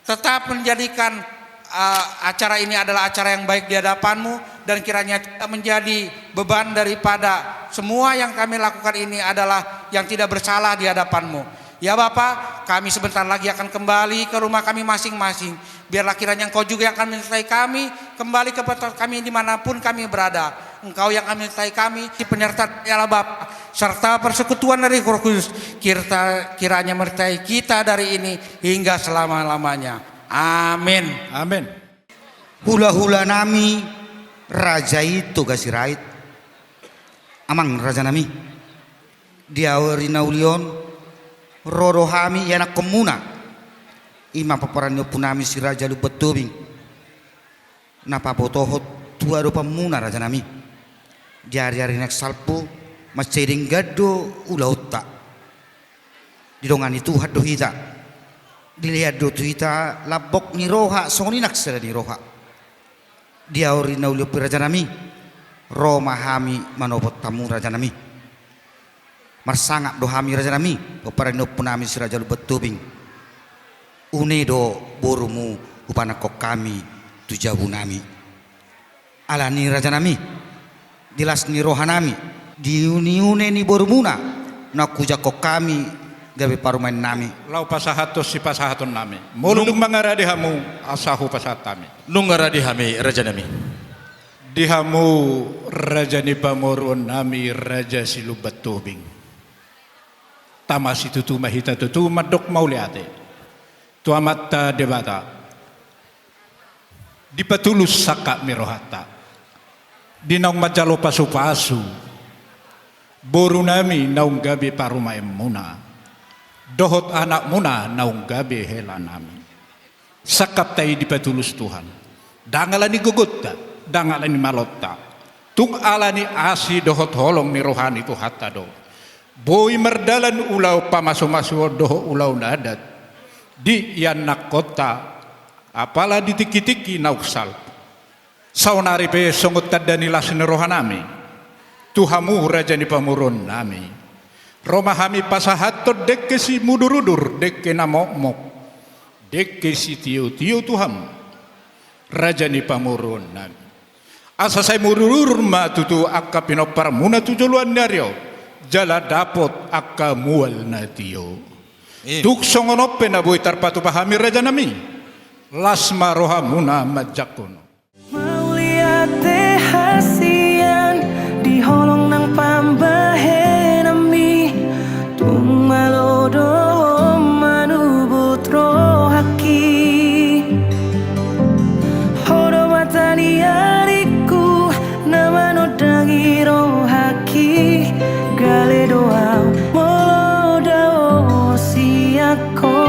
tetap menjadikan, eh, acara ini adalah acara yang baik di hadapan-Mu, dan kiranya tidak menjadi beban daripada semua yang kami lakukan ini adalah yang tidak bersalah di hadapan-Mu. Ya Bapa, kami sebentar lagi akan kembali ke rumah kami masing-masing. Biarlah kiranya Engkau juga yang akan menyertai kami, kembali ke tempat kami dimanapun kami berada. Engkau yang akan menyertai kami, di penyertaan Allah Bapa, serta persekutuan dari Roh Kudus, kirta-, kiranya menyertai kita dari ini hingga selama-lamanya. Amin. Amin. Hula-hula nami, Raja i Toga Sirait. Amang raja nami. Di ari na uli on, ro do hami ianakhonmuna. I ma pomparan ni ompunami Si Raja Lumban Tobing. Na pabotohon tu adopanmuna raja nami. Di ari-ari na salpu, mansai denggan do ulaonta. Didongani Tuhan do hita. Dilehon do tu hita lambok ni roha, songon i nang sada ni roha. Di ari na uli on pe raja nami, ro ma hami manopot hamu raja nami. Marsangap do hami raja nami, pomparan ni ompunami Si Raja Lumban Tobing. Une do borumu hupanakhon hami tu jabu nami. Alani raja nami, di las ni roha nami, di une-une ni borumuna, na hujangkon hami gabe parumaen nami. Laho pasahathon sipasahaton nami. Molo dung mangarade hamu, asa hupasahat hami. Nunga rade hami raja nami. Di hamu raja ni pamoruon nami, Raja Silumban Tobing. Tama situtu ma hita tutu mandok mauliate tu Amanta Debata. Dipatulus sangkap ni rohanta. Di naung manjalo pasupasu, boru nami naung gabe parumaenmuna, dohot anakmuna naung gabe hela nami. Sangkapta i dipatulus Tuhan. Ndang ala ni gogonta, ndang ala ni malonta. Tung ala ni asi dohot holong ni roha ni Tuhanta do. Boi mardalan ulaon pamasumasuon dohot ulaon adat. Di ianakkonta, apala di tingkitingki naung salpu. Saonari pe songon tanda ni las ni roha nami tu hamu raja ni pamoruon nami. Ro ma hami pasahathon dengke simudurudur, dengke na mokmok, dengke sitiotio tu hamu raja ni pamoruon nami. Asa sai mudurudur ma tutu angka pinomparmuna tu joloan ni ari on, jala dapot angka mual na tio. Tung songon on pe na boi tarpatupa hami raja nami, las ma rohamuna manjangkon. Mauliate hasian di holong nang pambahenanmi, tung malo do manubut rohangki. Ho do mata ni aringku na manondangi rohangki, gale do au molo dao sian ho.